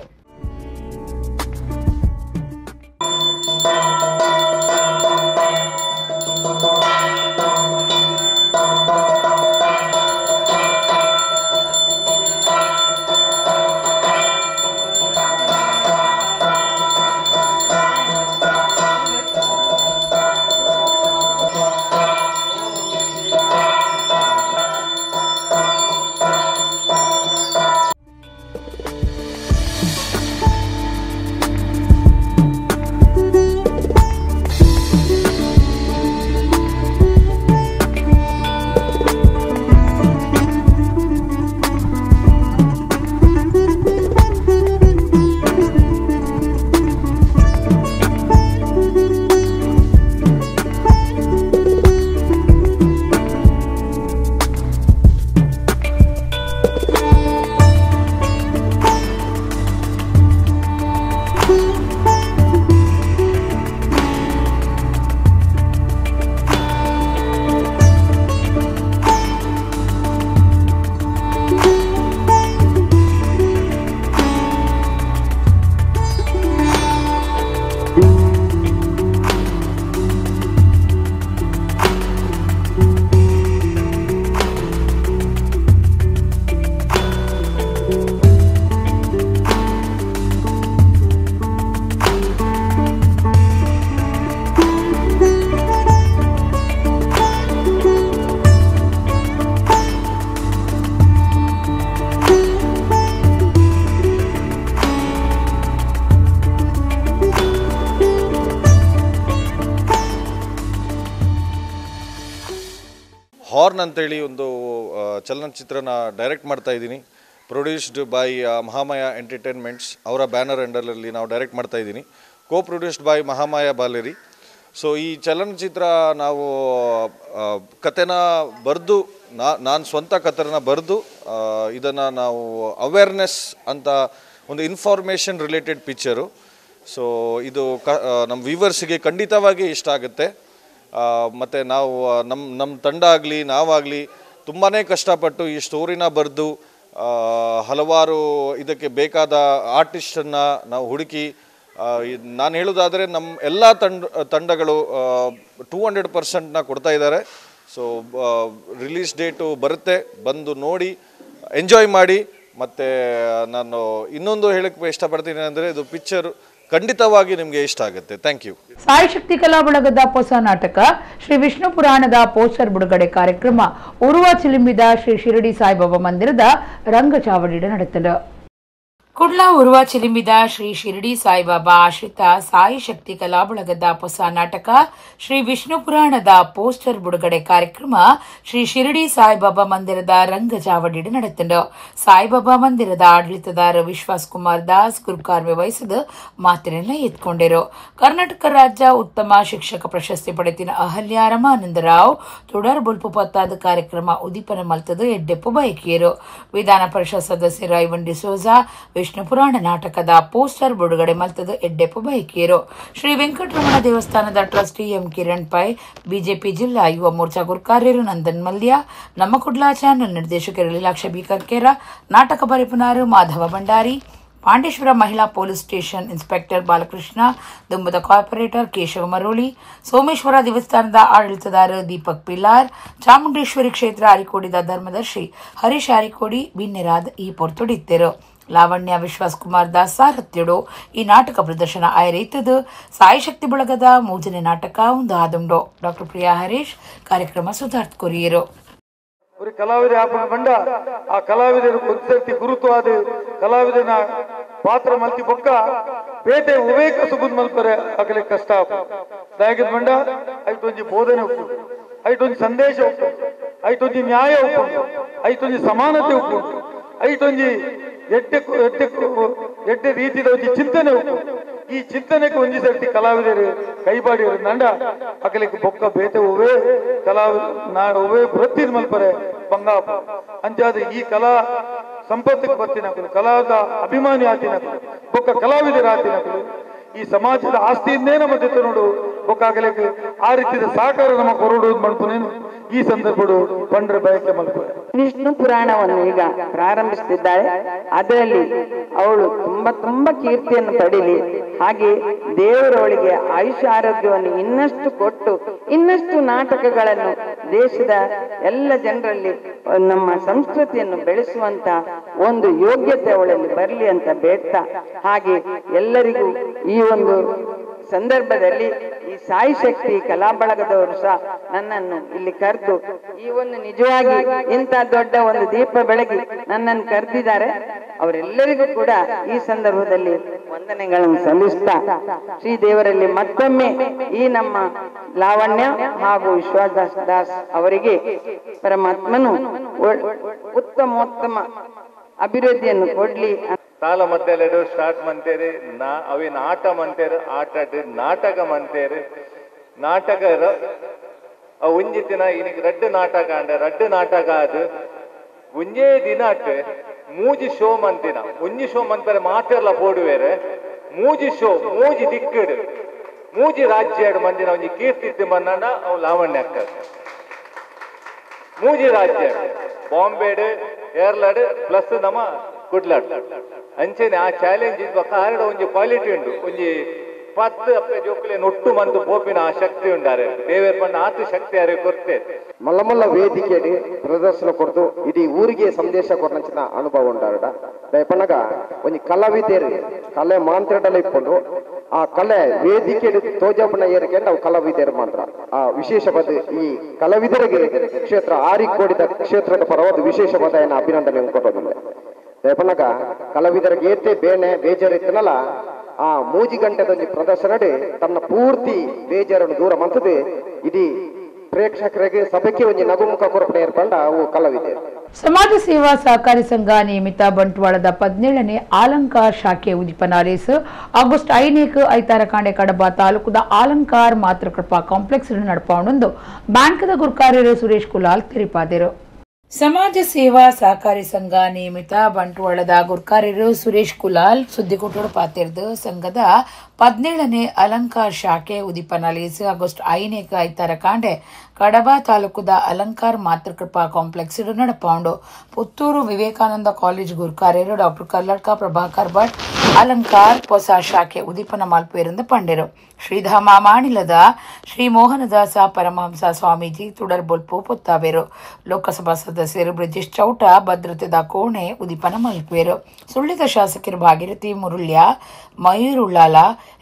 Horn ಅಂತೇಳಿ ಒಂದು ಚಲನಚಿತ್ರನ ಡೈರೆಕ್ಟ್ ಮಾಡ್ತಾ ಇದ್ದೀನಿ. Produced by Mahamaya entertainments ಅವರ ಬ್ಯಾನರ್ ಅಂಡರಲ್ಲಿ ನಾವು ಡೈರೆಕ್ಟ್ ಮಾಡ್ತಾ ಇದ್ದೀನಿ. Co produced by Mahamaya Baleri. So ಈ ಚಲನಚಿತ್ರ ನಾವು ಕತೆನ ಬರೆದು, ನಾನು ಸ್ವಂತ ಕತೆನ ಬರೆದು ಇದನ್ನು ನಾವು ಅವೇರ್ನೆಸ್ ಅಂತ ಒಂದು information related picture. So ಇದು ನಮ್ಮ ವ್ಯೂವರ್ಸಿಗೆ ಖಂಡಿತವಾಗಿ ಇಷ್ಟ ಆಗುತ್ತೆ. ಮತ್ತು ನಾವು ನಮ್ಮ ನಮ್ಮ ತಂಡ ಆಗಲಿ ನಾವಾಗಲಿ ತುಂಬಾ ಕಷ್ಟಪಟ್ಟು ಈ ಸ್ಟೋರಿನ ಬರೆದು ಹಲವಾರು ಇದಕ್ಕೆ ಬೇಕಾದ ಆರ್ಟಿಸ್ಟನ್ನು ನಾವು ಹುಡುಕಿ, ನಾನು ಹೇಳೋದಾದರೆ ನಮ್ಮ ಎಲ್ಲ ತಂಡಗಳು 200% ಕೊಡ್ತಾ ಇದ್ದಾರೆ. So release date ಬರುತ್ತೆ, ಬಂದು ನೋಡಿ ಎಂಜಾಯ್ ಮಾಡಿ. ಮತ್ತು ನಾನು ಇನ್ನೊಂದು ಹೇಳಕ್ಕೆ ಇಷ್ಟಪಡ್ತೀನಿ ಅಂದರೆ ಇದು ಪಿಕ್ಚರ್ ಖಂಡಿತವಾಗಿ ನಿಮಗೆ ಇಷ್ಟ ಆಗುತ್ತೆ. Thank you. Sai Shakti ಕಲಾ ಬಳಗದ ಹೊಸ ನಾಟಕ ಶ್ರೀ ವಿಷ್ಣು ಪುರಾಣದ ಪೋಸ್ಟರ್ ಬಿಡುಗಡೆ ಕಾರ್ಯಕ್ರಮ ಉರುವ ಚಿಲಿಂಬಿದ ಶ್ರೀ ಶಿರಡಿ ಸಾಯಿಬಾಬಾ ಮಂದಿರದ ರಂಗಚಾವಡಿಡ ನಡೆತಲು. ಕುಡ್ಲ ಉರುವ ಚಿಲಿಂಬಿದ ಶ್ರೀ ಶಿರಡಿ ಸಾಯಿಬಾಬಾ ಆಶ್ರಿತ ಸಾಯಿ ಶಕ್ತಿ ಕಲಾ ಬಳಗದ ಹೊಸ ನಾಟಕ ಶ್ರೀ ವಿಷ್ಣು ಪುರಾಣದ ಪೋಸ್ಟರ್ ಬಿಡುಗಡೆ ಕಾರ್ಯಕ್ರಮ ಶ್ರೀ ಶಿರಡಿ ಸಾಯಿಬಾಬಾ ಮಂದಿರದ ರಂಗಚಾವಡಿಡ ನಡೆತಂಡು. ಸಾಯಿಬಾಬಾ ಮಂದಿರದ ಆಡಳಿತದಾರ ವಿಶ್ವಾಸ್ ಕುಮಾರ್ ದಾಸ್ ಗುರುಕಾರ್ಮೆ ವಹಿಸಿದ ಮಾತಿನೆಲ್ಲ ಎತ್ಕೊಂಡಿರು. ಕರ್ನಾಟಕ ರಾಜ್ಯ ಉತ್ತಮ ಶಿಕ್ಷಕ ಪ್ರಶಸ್ತಿ ಪಡೆತಿನ ಅಹಲ್ಯ ರಮಾನಂದರಾವ್ ತುಡರ್ ಬುಲ್ಪು ಪತ್ತಾದ ಕಾರ್ಯಕ್ರಮ ಉದೀಪನ ಮಲ್ತದ ಎಡ್ಡೆಪ್ಪು ಬಯಕಿಯರು. ವಿಧಾನ ಪರಿಷತ್ ಸದಸ್ಯರು ಐವನ್ ಡಿಸೋಜಾ ವಿಷ್ಣು ಪುರಾಣ ನಾಟಕದ ಪೋಸ್ಟರ್ ಬಿಡುಗಡೆ ಮಲ್ತದ ಎಡ್ಡೆಪ್ಪು ಬೈಕಿಯರು. ಶ್ರೀ ವೆಂಕಟರಮಣ ದೇವಸ್ಥಾನದ trustee M Kiran Pai, BJP ಜಿಲ್ಲಾ ಯುವ ಮೋರ್ಚಾ ಗುರ್ಕಾರ್ಯರು ನಂದನ್ ಮಲ್ಯ, ನಮ್ಮ ಕುಡ್ಲಾ ಚಾನೆಲ್ ನಿರ್ದೇಶಕರು ಲೀಲಾಕ್ಷ ಬಿ ಕರ್ಕೇರ, ನಾಟಕ ಬರೆಪುನಾರು ಮಾಧವ ಭಂಡಾರಿ, ಪಾಂಡೇಶ್ವರ ಮಹಿಳಾ police station inspector Balakrishna, ದುಂಬದ corporate Keshava Maroli, Someshwara ದೇವಸ್ಥಾನದ ಆಡಳಿತದಾರ ದೀಪಕ್ ಪಿಲಾರ್, ಚಾಮುಂಡೇಶ್ವರಿ ಕ್ಷೇತ್ರ ಅರಿಕೋಡಿದ ಧರ್ಮದರ್ಶಿ ಹರೀಶ್ ಅರಿಕೋಡಿ ಬಿನ್ನೆರಾದ ಈ ಪೊರ್ತುಡಿತ್ತರು. ಲಾವಣ್ಯ ವಿಶ್ವಾಸ್ ಕುಮಾರ್ ದಾಸ್ ಸಾರಥ್ಯಡು ಈ ನಾಟಕ ಪ್ರದರ್ಶನ ಆಯರೈತದು. ಸಾಯಿಶಕ್ತಿ ಬಳಗದ ಮೂಜನೆ ನಾಟಕ ಒಂದು ಆದುಂಡು. ಡಾಕ್ಟರ್ ಪ್ರಿಯಾ ಹರೀಶ್ ಕಾರ್ಯಕ್ರಮ ಸುಧಾರ್ಥ ಕೊರಿಯರು. ಕಲಾವಿದ ಬಂಡ ಆ ಕಲಾವಿದರು ಒಂದ್ಸರ್ತಿ ಗುರುತ್ವಾದ ಕಲಾವಿದನ ಪಾತ್ರ ಮಲ್ತಿ ಬೊಕ್ಕ ಪೇಟೆ ಉವೇಕ ಸುಬುದ್ ಮಲ್ಪರೆ ಆಗಲಿ ಕಷ್ಟ. ದಾಯಕದ ಬಂಡ ಐಟೊಂಜಿ ಬೋಧನೆ ಉಪ್ಪು, ಐಟೊಂಜಿ ಸಂದೇಶ ಉಪ್ಪು, ಐಟೊಂಜಿ ನ್ಯಾಯ ಉಪ್ಪು, ಐಟೊಂಜಿ ಸಮಾನತೆ ಉಪ್ಪು, ಐಟೊಂಜಿ ಎಡ್ಡೆ ಎಡ್ಡೆ ಎಡ್ಡೆ ರೀತಿದ ಒಂಜಿ ಚಿಂತನೆ ಉಪ್ಪು. ಈ ಚಿಂತನೆಗೆ ಒಂಜಿ ಸರ್ತಿ ಕಲಾವಿದರು ಕೈಬಾಡಿ ನಂಡ ಅಗಲಿಗೆ ಬೊಕ್ಕ ಬೇತೆ ಹೂವೇ ಕಲಾವಿದ ನಾಡ ಹೂವೇ ವೃತ್ತಿ ಮಲ್ಪರೆ ಬಂಗಾಪ. ಅಂಚಾದ ಈ ಕಲಾ ಸಂಪತ್ತಿಗೆ ಬರ್ತಿನಕಲು, ಕಲಾದ ಅಭಿಮಾನಿ ಆತಿನಕಲು, ಬೊಕ್ಕ ಕಲಾವಿದರ ಆತಿನಕಲು ಈ ಸಮಾಜದ ಆಸ್ತಿಯಿಂದೇ ನಮ್ಮ ಜೊತೆ ನೋಡು ಬೊಕ್ಕ ಆಗಲಿಕ್ಕೆ ಆ ರೀತಿಯ ಸಹಕಾರ ನಮ್ಮ ಕೊರಡು ಮಲ್ಪನೇನು ಈ ಸಂದರ್ಭಡು ಪಂಡ್ರೆ ಬಯಕೆ ಮಲ್ಪರೆ. ವಿಷ್ಣು ಪುರಾಣವನ್ನು ಈಗ ಪ್ರಾರಂಭಿಸುತ್ತಿದ್ದಾಳೆ. ಅದರಲ್ಲಿ ಅವಳು ತುಂಬಾ ತುಂಬಾ ಕೀರ್ತಿಯನ್ನು ಪಡೀಲಿ. ಹಾಗೆ ದೇವರವಳಿಗೆ ಆಯುಷ್ಯ ಆರೋಗ್ಯವನ್ನು ಇನ್ನಷ್ಟು ಕೊಟ್ಟು ಇನ್ನಷ್ಟು ನಾಟಕಗಳನ್ನು ದೇಶದ ಎಲ್ಲ ಜನರಲ್ಲಿ ನಮ್ಮ ಸಂಸ್ಕೃತಿಯನ್ನು ಬೆಳೆಸುವಂತ ಒಂದು ಯೋಗ್ಯತೆ ಅವಳಲ್ಲಿ ಬರಲಿ ಅಂತ ಬೇಡ್ತಾ, ಹಾಗೆ ಎಲ್ಲರಿಗೂ ಈ ಒಂದು ಸಂದರ್ಭದಲ್ಲಿ ಈ ಸಾಯಿ ಶಕ್ತಿ ಕಲಾ ಬಳಗದವರು ಸಹ ನನ್ನನ್ನು ಇಲ್ಲಿ ಕರೆದು ಈ ಒಂದು ನಿಜವಾಗಿ ಇಂಥ ದೊಡ್ಡ ಒಂದು ದೀಪ ಬೆಳಗಿ ನನ್ನನ್ನು ಕರೆದಿದ್ದಾರೆ. ಅವರೆಲ್ಲರಿಗೂ ಕೂಡ ಈ ಸಂದರ್ಭದಲ್ಲಿ ವಂದನೆಗಳನ್ನು ಸಲ್ಲಿಸ್ತಾ ಶ್ರೀ ದೇವರಲ್ಲಿ ಮತ್ತೊಮ್ಮೆ ಈ ನಮ್ಮ ಲಾವಣ್ಯ ಹಾಗೂ ವಿಶ್ವಾಸ್ ದಾಸ್ ಅವರಿಗೆ ಪರಮಾತ್ಮನು ಉತ್ತಮೋತ್ತಮ ಅಭಿವೃದ್ಧಿಯನ್ನು ಕೊಡ್ಲಿ. ತಾಲ ಮದ್ದೆಲೆಡು ಸ್ಟಾರ್ಟ್ ಮಂತೇರಿ, ನಾ ಅವಿನ ಆಟ ಮಂತೇರು, ಆಟ ನಾಟಕ ಮಂತೇರು. ನಾಟಕ ಒಂಜಿ ದಿನ ಇನಿಗೆ ರಡ್ಡು ನಾಟಕ ಅಂಡ ರಡ್ಡು ನಾಟಕ ಅದು ಒಂಜೇ ದಿನಟ್ ಮೂಜಿ ಶೋ ಮಂತಿನ ಒಂಜಿ ಶೋ ಮಂತಾರೆ ಮಾತೆರ್ಲ ಪೋಡುವೇರೆ ಮೂಜಿ ಶೋ ಮೂಜಿ ದಿಕ್ಕಡು ಮೂಜಿ ರಾಜ್ಯ ಮಂದಿನ ಒಂಜಿ ಕೀರ್ತಿ ಮನ್ನಣ ಅವು ಲಾವಣ್ಯ ಅಕ್ಕ. ಮೂಜಿ ರಾಜ್ಯ ಬಾಂಬೆಡು ಕೇರಳಡು ಪ್ಲಸ್ ನಮ್ಮ ಕುಡ್ಲಾಡ್ ಅಂಚೆನೆ ಆ ಚಾಲೆಂಜ್ ಇದ್ಬಕ್ಕ ಆರಡ ಒಂಜಿ ಕ್ವಾಲಿಟಿ ಉಂಡು ಒಂಜಿ 10 ಅಪ್ಪೆ ಜೋಕುಲೆ ನೊಟ್ಟು ಮಂತು ಪೋಪಿನ ಆ ಶಕ್ತಿ ಉಂಡಾರೆ ದೇವೇರ್ ಪಂಡ ಆತು ಶಕ್ತಿ ಆರೆ ಕೊರ್ತೆ. ಮಲ್ಲ ಮಲ್ಲ ವೇದಿಕೆಯಲ್ಲಿ ಪ್ರದರ್ಶನ ಕೊಡ್ತು ಇಡೀ ಊರಿಗೆ ಸಂದೇಶ ಕೊರ್ನಂಚಿನ ಅನುಭವ ಉಂಡಾರಡ. ದಯಪಣ್ಣಗ ಒಂಜಿ ಕಲಾವಿದೇರು ಕಲೆ ಮಾಂತ್ರಡಲ ಇಪ್ಪುಂಡು ಆ ಕಲೆ ವೇದಿಕೆಯಲ್ಲಿ ತೋಜಪನ ಏರಿಕೆ ನಾವು ಕಲಾವಿದರು ಮಾತ್ರ ಆ ವಿಶೇಷವಾದ ಈ ಕಲಾವಿದರಿಗೆ ಕ್ಷೇತ್ರ ಆರಿಕೋಡಿದ ಕ್ಷೇತ್ರದ ಪರವಾದ ವಿಶೇಷವಾದ ಏನ ಅಭಿನಂದನೆ ಕೊಟ್ಟೋದಿಲ್ಲ. ದಯಪಣ್ಣಗ ಕಲಾವಿದರಿಗೆ ಏತೆ ಬೇನೆ ಬೇಜಾರಿತ್ತನಲ್ಲ ಆ ಮೂಜಿ ಗಂಟೆದೊಂಜಿ ಪ್ರದರ್ಶನ ತನ್ನ ಪೂರ್ತಿ ಬೇಜಾರನ್ನು ದೂರ ಮಂತದೆ ಇಡೀ ಪ್ರೇಕ್ಷಕರಿಗೆ ಸಭೆಗೆ ಒಂಜಿ ನಗುಮುಖ ಕೊರಪಣೆ ಏರ್ಪಂಡ ಅವು ಕಲಾವಿದೆ. ಸಮಾಜ ಸೇವಾ ಸಹಕಾರಿ ಸಂಘ ನಿಯಮಿತ ಬಂಟ್ವಾಳದ 17ನೇ ಆಲಂಕಾರ್ ಶಾಖೆ ಉದ್ದೀಪನ ರೇಸ್ ಆಗಸ್ಟ್ 5ನೇಕ್ ಐತಾರ ಕಾಂಡೆ ಕಡಬ ತಾಲೂಕುದ ಆಲಂಕಾರ್ ಮಾತೃಕೃಪಾ ಕಾಂಪ್ಲೆಕ್ಸ್ ನಡಪಾವಣೊಂದು ಬ್ಯಾಂಕ್ದ ಗುರ್ಕಾರ್ಯರು ಸುರೇಶ್ ಕುಲಾಲ್ ತೆರಿಪಾದರು. ಸಮಾಜ ಸೇವಾ ಸಹಕಾರಿ ಸಂಘ ನಿಯಮಿತ ಬಂಟ್ವಾಳದ ಗುರ್ಕಾರ್ಯರು ಸುರೇಶ್ ಕುಲಾಲ್ ಸುದ್ದಿಗೋಟೋಡು ಪಾತಿರ್ದು ಸಂಘದ 17ನೇ ಅಲಂಕಾರ್ ಶಾಖೆ ಉದ್ದೀಪನ ಲೇಸ್ ಆಗಸ್ಟ್ 5ನೇಕ್ ಐತಾರ ಕಾಂಡೆ ಕಡಬ ತಾಲೂಕುದ ಅಲಂಕಾರ್ ಮಾತೃಕೃಪಾ ಕಾಂಪ್ಲೆಕ್ಸ್ ನಡಪಾಂಡು. ಪುತ್ತೂರು ವಿವೇಕಾನಂದ ಕಾಲೇಜ್ ಗುರ್ಕಾರ್ಯರು ಡಾಕ್ಟರ್ ಕಲ್ಲಡ್ಕ ಪ್ರಭಾಕರ್ ಭಟ್ ಅಲಂಕಾರ್ ಹೊಸ ಶಾಖೆ ಉದ್ದೀಪನ ಮಲ್ಪೇರೆಂದು ಪಂಡೆರು. ಶ್ರೀಧಾಮ ಮಾಣಿಲದ ಶ್ರೀ ಮೋಹನದಾಸ ಪರಮಹಂಸ ಸ್ವಾಮೀಜಿ ತುಡರ್ಬೊಲ್ಪು ಪೊತ್ತಾಬೇರು. ಲೋಕಸಭಾ ಸದಸ್ಯರು ಬ್ರಿಜೇಶ್ ಚೌಟ ಭದ್ರತೆದ ಕೋಣೆ ಉದ್ದೀಪನ ಮಲ್ಪೇರು. ಸುಳ್ಳಿದ ಶಾಸಕರು ಭಾಗೀರಥಿ ಮುರುಳ್ಯ, ಮಯೂರ್ ಉಳ್ಳಾಲ,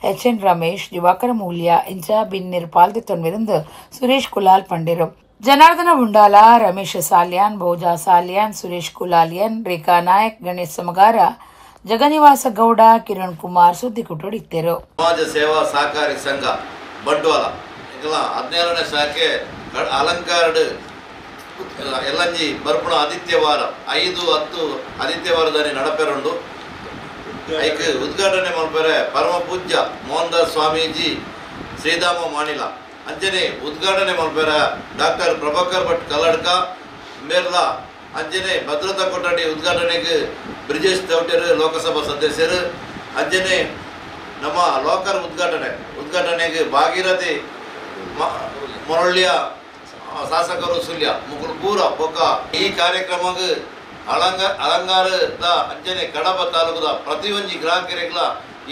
ಎಚ್.ಎನ್. ರಮೇಶ್, ದಿವಾಕರ ಮೂಲ್ಯ ಇಂಚ ಬಿನ್ನಿರ್ ಪಾಲ್ದಿತ್ತೊಂದು ಸುರೇಶ್ ಕುಲಾಲ್ ಪಂಡೆರು. ಜನಾರ್ದನ ಉಂಡಾಲ, ರಮೇಶ್ ಸಾಲ್ಯಾನ್, ಭೋಜಾ ಸಾಲ್ಯಾನ್, ಸುರೇಶ್ ಕುಲಾಲಿಯನ್, ರೇಖಾ ನಾಯಕ್, ಗಣೇಶ್ ಸಮಗಾರ, ಜಗನಿವಾಸ ಗೌಡ, ಕಿರಣ್ ಕುಮಾರ್ ಸುದ್ದಿಕುಟುಡಿತ್ತರು. ಸಮಾಜ ಸೇವಾ ಸಹಕಾರಿ ಸಂಘ ಬಂಟ್ವಾಳ 17ನೇ ಶಾಖೆ ಅಲಂಕಾರಡ್ ಎಲ್ಲಂಜಿ ಬರ್ಪುಣ ಆದಿತ್ಯವಾರ 5-10 ಆದಿತ್ಯವಾರದಲ್ಲಿ ನಡಪೆರುಂಡು. ಐಕ್ ಉದ್ಘಾಟನೆ ಮಲ್ಪೆರೆ ಪರಮ ಪೂಜ್ಯ ಮೋಹನ್ ದಾಸ್ ಸ್ವಾಮೀಜಿ ಶ್ರೀಧಾಮ ಮಾಣಿಲ. ಅಂಜನೆ ಉದ್ಘಾಟನೆ ಮಲ್ಪೆರೆ ಡಾಕ್ಟರ್ ಪ್ರಭಾಕರ್ ಭಟ್ ಕಲ್ಲಡ್ಕ ಮೇರ್ಲಾ. ಅಂಜನೆ ಭದ್ರತಾ ಕೊಠಡಿ ಉದ್ಘಾಟನೆಗೆ ಬ್ರಿಜೇಶ್ ಚೌಟರು ಲೋಕಸಭಾ ಸದಸ್ಯರು. ಅಂಜನೆ ನಮ್ಮ ಲೋಕರ್ ಉದ್ಘಾಟನೆಗೆ ಭಾಗೀರಥಿ ಮುರಳ್ಯ ಶಾಸಕರು ಸುಲ್ಯ ಮುಗುಲ್ ಪೂರ ಬೊಕ್ಕ. ಈ ಕಾರ್ಯಕ್ರಮಕ್ಕೆ ಅಲಂಗಾರದ ಅಂಜನೆ ಕಡಬ ತಾಲೂಕದ ಪ್ರತಿಯೊಂಜಿ ಗ್ರಾಹಕರಿಗಳ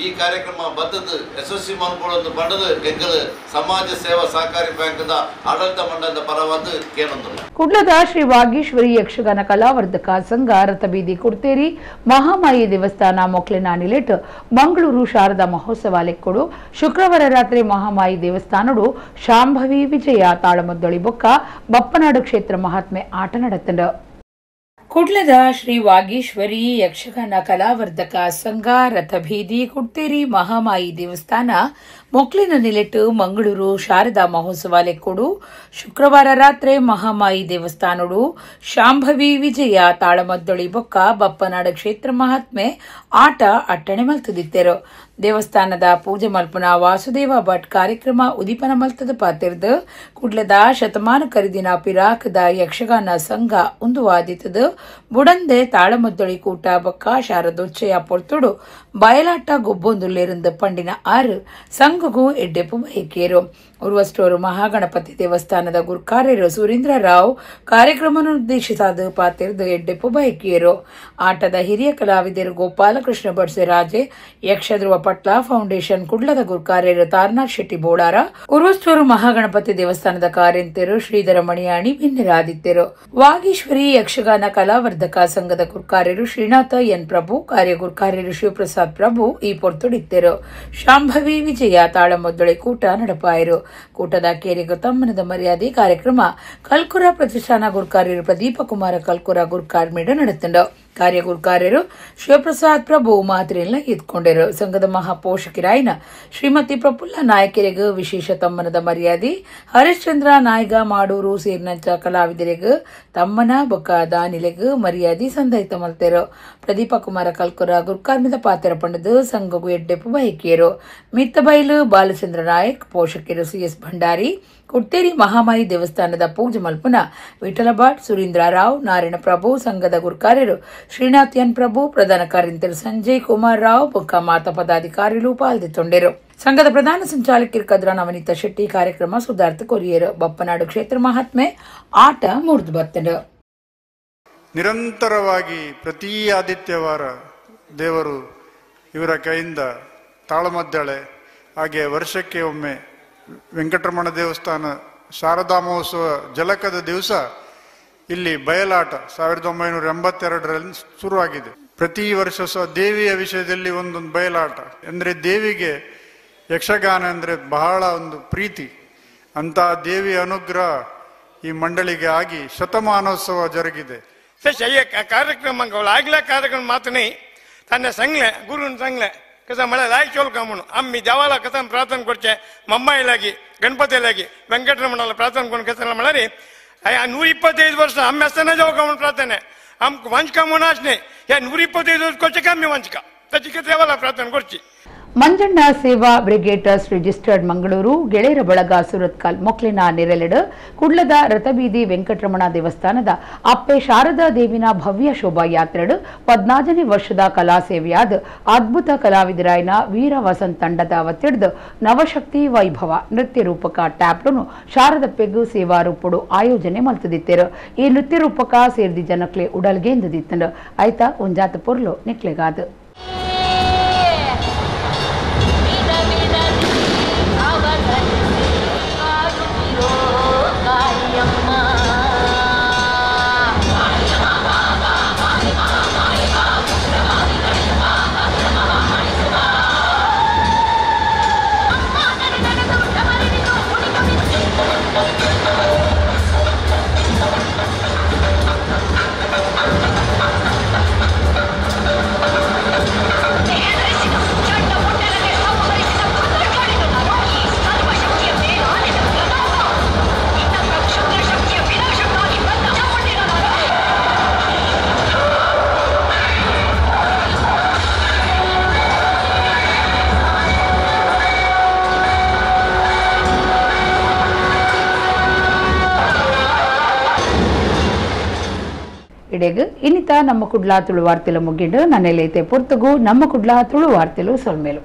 ಈ ಕಾರ್ಯಕ್ರಮ ಬದ್ದದ್ದು ಯಶಸ್ವಿ ಮಲ್ಪೊಡೊಂದು ಪಂಡದು ಎಂಕಲ್ ಸಮಾಜ ಸೇವಾ ಸಹಕಾರಿ ಬ್ಯಾಂಕ್ದ ಆಡಳಿತ ಮಂಡಲದ ಪರವಾದ ಕೇಳೊಂದಿಲ್ಲ. ಕುಡ್ಲದ ಶ್ರೀ ವಾಗೀಶ್ವರಿ ಯಕ್ಷಗಾನ ಕಲಾವರ್ಧಕ ಸಂಘ ರಥಬೀದಿ ಕುಡ್ತೇರಿ ಮಹಾಮಾಯಿ ದೇವಸ್ಥಾನ ಮೊಕ್ಲೆನ ನಿಲೆಟ್ ಮಂಗಳೂರು ಶಾರದಾ ಮಹೋತ್ಸವ ಲೆಕ್ಕೊಡು ಶುಕ್ರವಾರ ರಾತ್ರಿ ಮಹಾಮಾಯಿ ದೇವಸ್ಥಾನಡು ಶಾಂಭವಿ ವಿಜಯ ತಾಳಮದ್ದೊಳಿ ಬೊಕ್ಕ ಬಪ್ಪನಾಡು ಕ್ಷೇತ್ರ ಮಹಾತ್ಮೆ ಆಟ ನಡೆತಂಡು. ಕುಡ್ಲದ ಶ್ರೀ ವಾಗೀಶ್ವರಿ ಯಕ್ಷಗಾನ ಕಲಾವರ್ಧಕ ಸಂಘ ರಥಬೀದಿ ಕುಡ್ತೇರಿ ಮಹಾಮಾಯಿ ದೇವಸ್ಥಾನ ಮೊಕ್ಲಿನ ನಿಲೆಟ್ಟು ಮಂಗಳೂರು ಶಾರದಾ ಮಹೋತ್ಸವ ಲೆಕ್ಕೊಡು ಶುಕ್ರವಾರ ರಾತ್ರಿ ಮಹಾಮಾಯಿ ದೇವಸ್ಥಾನಡು ಶಾಂಭವಿ ವಿಜಯ ತಾಳಮದ್ದೊಳಿ ಬೊಕ್ಕ ಬಪ್ಪನಾಡ ಕ್ಷೇತ್ರ ಮಹಾತ್ಮೆ ಆಟ ಅಟ್ಟಣೆ ಮಲ್ತದಿತ್ತೆರು. ದೇವಸ್ಥಾನದ ಪೂಜೆ ಮಲ್ಪುನ ವಾಸುದೇವ ಭಟ್ ಕಾರ್ಯಕ್ರಮ ಉದೀಪನ ಮಲ್ತದ ಪಾತಿರ್ದು ಕುಡ್ಲದ ಶತಮಾನ ಕರಿದಿನ ಪಿರಾಕದ ಯಕ್ಷಗಾನ ಸಂಘ ಉಂದುವಾದಿತದು ಬುಡಂದೆ ತಾಳಮದ್ದೊಳಿ ಕೂಟ ಬೊಕ್ಕ ಶಾರದೋಚ್ಚಯ ಪೊರ್ತುಡು ಬಯಲಾಟ ಗೊಬ್ಬೊಂದುಲ್ಲೇರಂದು ಪಂಡಿನ ಆರು ಸಂಘಗೂ ಎಡ್ಡೆಪು ಬಯಕೇರು. ಉರ್ವಸ್ಟೋರು ಮಹಾಗಣಪತಿ ದೇವಸ್ಥಾನದ ಗುರ್ಕಾರ್ಯರು ಸುರೇಂದ್ರ ರಾವ್ ಕಾರ್ಯಕ್ರಮನುದ್ದೇಶಿಸಾದ ಪಾತಿರ್ದು ಎಡ್ಡೆಪು ಬಯಕಿಯರು. ಆಟದ ಹಿರಿಯ ಕಲಾವಿದರು ಗೋಪಾಲಕೃಷ್ಣ ಬಡ್ಸೆರಾಜೆ, ಯಕ್ಷಧ್ರುವ ಪಟ್ಲ ಫೌಂಡೇಶನ್ ಕುಡ್ಲದ ಗುರ್ಕಾರ್ಯರು ತಾರನಾಥ್ ಶೆಟ್ಟಿ ಬೋಳಾರ, ಉರ್ವಸ್ಟೋರು ಮಹಾಗಣಪತಿ ದೇವಸ್ಥಾನದ ಕಾರ್ಯಂತೆರು ಶ್ರೀಧರ ಮಣಿಯಾಣಿ ಭಿನ್ನರಾದಿತ್ಯರು. ವಾಗೀಶ್ವರಿ ಯಕ್ಷಗಾನ ಕಲಾವರ್ಧಕ ಸಂಘದ ಗುರ್ಕಾರ್ಯರು ಶ್ರೀನಾಥ ಎನ್ ಪ್ರಭು, ಕಾರ್ಯಗುರ್ಕಾರ್ಯರು ಶಿವಪ್ರಸಾದ್ ಪ್ರಭು ಈ ಪೊರ್ತುಡಿತ್ತೆರು. ಶಾಂಭವಿ ವಿಜಯ ತಾಳಮದ್ದಳೆ ಕೂಟ ನಡಪಾಯರು. ಕೂಟದ ಕೇರಿಗೂ ತಮ್ಮನದ ಮರ್ಯಾದೆ ಕಾರ್ಯಕ್ರಮ ಕಲ್ಕುರ ಪ್ರತಿಷ್ಠಾನ ಗುರ್ಕಾರ್ಯರು ಪ್ರದೀಪ ಕುಮಾರ ಕಲ್ಕುರ ಗುರ್ಕಾರ್ಮೇಡ ನಡೆತಂಡು. ಕಾರ್ಯಗುರ್ಕಾರ್ಯರು ಶಿವಪ್ರಸಾದ್ ಪ್ರಭು ಮಾತ್ರೆಯನ್ನ ಎತ್ಕೊಂಡರು. ಸಂಘದ ಮಹಾಪೋಷಕಿರಾಯನ ಶ್ರೀಮತಿ ಪ್ರಫುಲ್ಲ ನಾಯಕರಿಗೂ ವಿಶೇಷ ತಮ್ಮನದ ಮರ್ಯಾದೆ, ಹರಿಶ್ಚಂದ್ರ ನಾಯಗ ಮಾಡೂರು ಸೇರಿನಂಚ ಕಲಾವಿದರಿಗೂ ತಮ್ಮನ ಬೊಕ್ಕ ದಾನಿಲೆಗೂ ಮರ್ಯಾದೆ ಸಂದಾಯಿತ ಮಲ್ತೆರು. ಪ್ರದೀಪ ಕುಮಾರ ಕಲ್ಕುರ ಗುರ್ಕಾರ್ಮಿದ ಪಾತ್ರ ಪಂಡದು ಸಂಘಗೂ ಎಡ್ಡೆಪು ಬಯಕಿಯರು. ಮಿತ್ತಬೈಲು ಬಾಲಚಂದ್ರ ನಾಯಕ್, ಪೋಷಕರು ಸಿಎಸ್ ಭಂಡಾರಿ, ಕುಡ್ತೇರಿ ಮಹಾಮಾಯಿ ದೇವಸ್ಥಾನದ ಪೂಜೆ ಮಲ್ಪುನ ವಿಠಲ ಭಟ್, ಸುರೇಂದ್ರ ರಾವ್, ನಾರಾಯಣ ಪ್ರಭು, ಸಂಘದ ಗುರ್ಕಾರ್ಯರು ಶ್ರೀನಾಥ್ ಎನ್ ಪ್ರಭು, ಪ್ರಧಾನ ಕಾರ್ಯಂತರು ಸಂಜಯ್ ಕುಮಾರ್ ರಾವ್ ಬೊಕ್ಕ ಮಾತಾ ಪದಾಧಿಕಾರಿಗಳು ಪಾಲ್ದಿತ್ತೊಂಡರು. ಸಂಘದ ಪ್ರಧಾನ ಸಂಚಾಲಕರು ಕದ್ರ ನವನೀತ ಶೆಟ್ಟಿ ಕಾರ್ಯಕ್ರಮ ಸುಧಾರ್ಥ ಕೊರಿಯರು. ಬಪ್ಪನಾಡು ಕ್ಷೇತ್ರ ಮಹಾತ್ಮೆ ಆಟ ಮೂರ್ದು ಬತ್ತಂಡು. ನಿರಂತರವಾಗಿ ಪ್ರತಿ ಆದಿತ್ಯವಾರ ದೇವರು ಇವರ ಕೈಯಿಂದ ತಾಳಮದ್ದಳೆ, ಹಾಗೆ ವರ್ಷಕ್ಕೆ ಒಮ್ಮೆ ವೆಂಕಟರಮಣ ದೇವಸ್ಥಾನ ಶಾರದಾ ಮಹೋತ್ಸವ ಜಲಕದ ದಿವಸ ಇಲ್ಲಿ ಬಯಲಾಟ 1982ರಲ್ಲಿ ಶುರುವಾಗಿದೆ. ಪ್ರತಿ ವರ್ಷ ಸಹ ದೇವಿಯ ವಿಷಯದಲ್ಲಿ ಒಂದೊಂದು ಬಯಲಾಟ ಅಂದರೆ ದೇವಿಗೆ ಯಕ್ಷಗಾನ ಅಂದರೆ ಬಹಳ ಒಂದು ಪ್ರೀತಿ. ಅಂತಹ ದೇವಿಯ ಅನುಗ್ರಹ ಈ ಮಂಡಳಿಗೆ ಆಗಿ ಶತಮಾನೋತ್ಸವ ಜರುಗಿದೆ. ಕಾರ್ಯಕ್ರಮ ಆಗಲೇ ಕಾರ್ಯಕ್ರಮ ಮಾತನೇ ತನ್ನ ಸಂಗ್ಲೆ ಗುರುವಿನ ಸಂಗ್ಲೆ कसं म्हळ्यार लायक चोल का म्हणून आम्ही देवाला कसं प्रार्थना करचे मम्माई लागी गणपती लागी वेंकटरमणाला प्रार्थना करून कसं म्हळ्यार 125 वर्ष आम्ही असताना जाऊ का म्हणून प्रार्थना आमकां वंचका म्हणून आसले ह्या 125 वर्ष करचे का आम्ही वंचका ताची देवाला प्रार्थना करची. ಮಂಜಣ್ಣ ಸೇವಾ ಬ್ರಿಗೇಟರ್ಸ್ ರಿಜಿಸ್ಟರ್ಡ್ ಮಂಗಳೂರು ಗೆಳೆಯರ ಬಳಗ ಸುರತ್ಕಲ್ ಮೊಕ್ಲಿನ ನೆರಳೆಡು ಕುಡ್ಲದ ರಥಬೀದಿ ವೆಂಕಟರಮಣ ದೇವಸ್ಥಾನದ ಅಪ್ಪೆ ಶಾರದಾ ದೇವಿನ ಭವ್ಯ ಶೋಭಾಯಾತ್ರೆಡು 14ನೇ ವರ್ಷದ ಕಲಾ ಸೇವೆಯಾದ ಅದ್ಭುತ ಕಲಾವಿದರಾಯನ ವೀರ ವಸಂತ್ ತಂಡದ ವತಿಡ್ದು ನವಶಕ್ತಿ ವೈಭವ ನೃತ್ಯ ರೂಪಕ ಟ್ಯಾಪ್ಲುನು ಶಾರದಪ್ಪೆಗು ಸೇವಾ ರೂಪಡು ಆಯೋಜನೆ ಮಲ್ತದಿತ್ತೇರು. ಈ ನೃತ್ಯ ರೂಪಕ ಸೇರ್ದಿ ಜನಕ್ಲೆ ಉಡಲ್ಗೆಂದಿತ್ತಂಡು ಆಯ್ತಾ ಒಂಜಾತ ಪೊರ್ಲು ನಿಕ್ಲೆಗಾದು. ಇಡೆಗ್ ಇನ್ನಿತ ನಮ್ಮ ಕುಡ್ಲಾ ತುಳು ವಾರ್ತೆಲು ಮುಗಿಂಡು ನನ್ನೆಲೈತೆ ಪೊರ್ತುಗು ನಮ್ಮ ಕುಡ್ಲಾ ತುಳು ವಾರ್ತೆಲು ಸೊಲ್ಮೇಲು.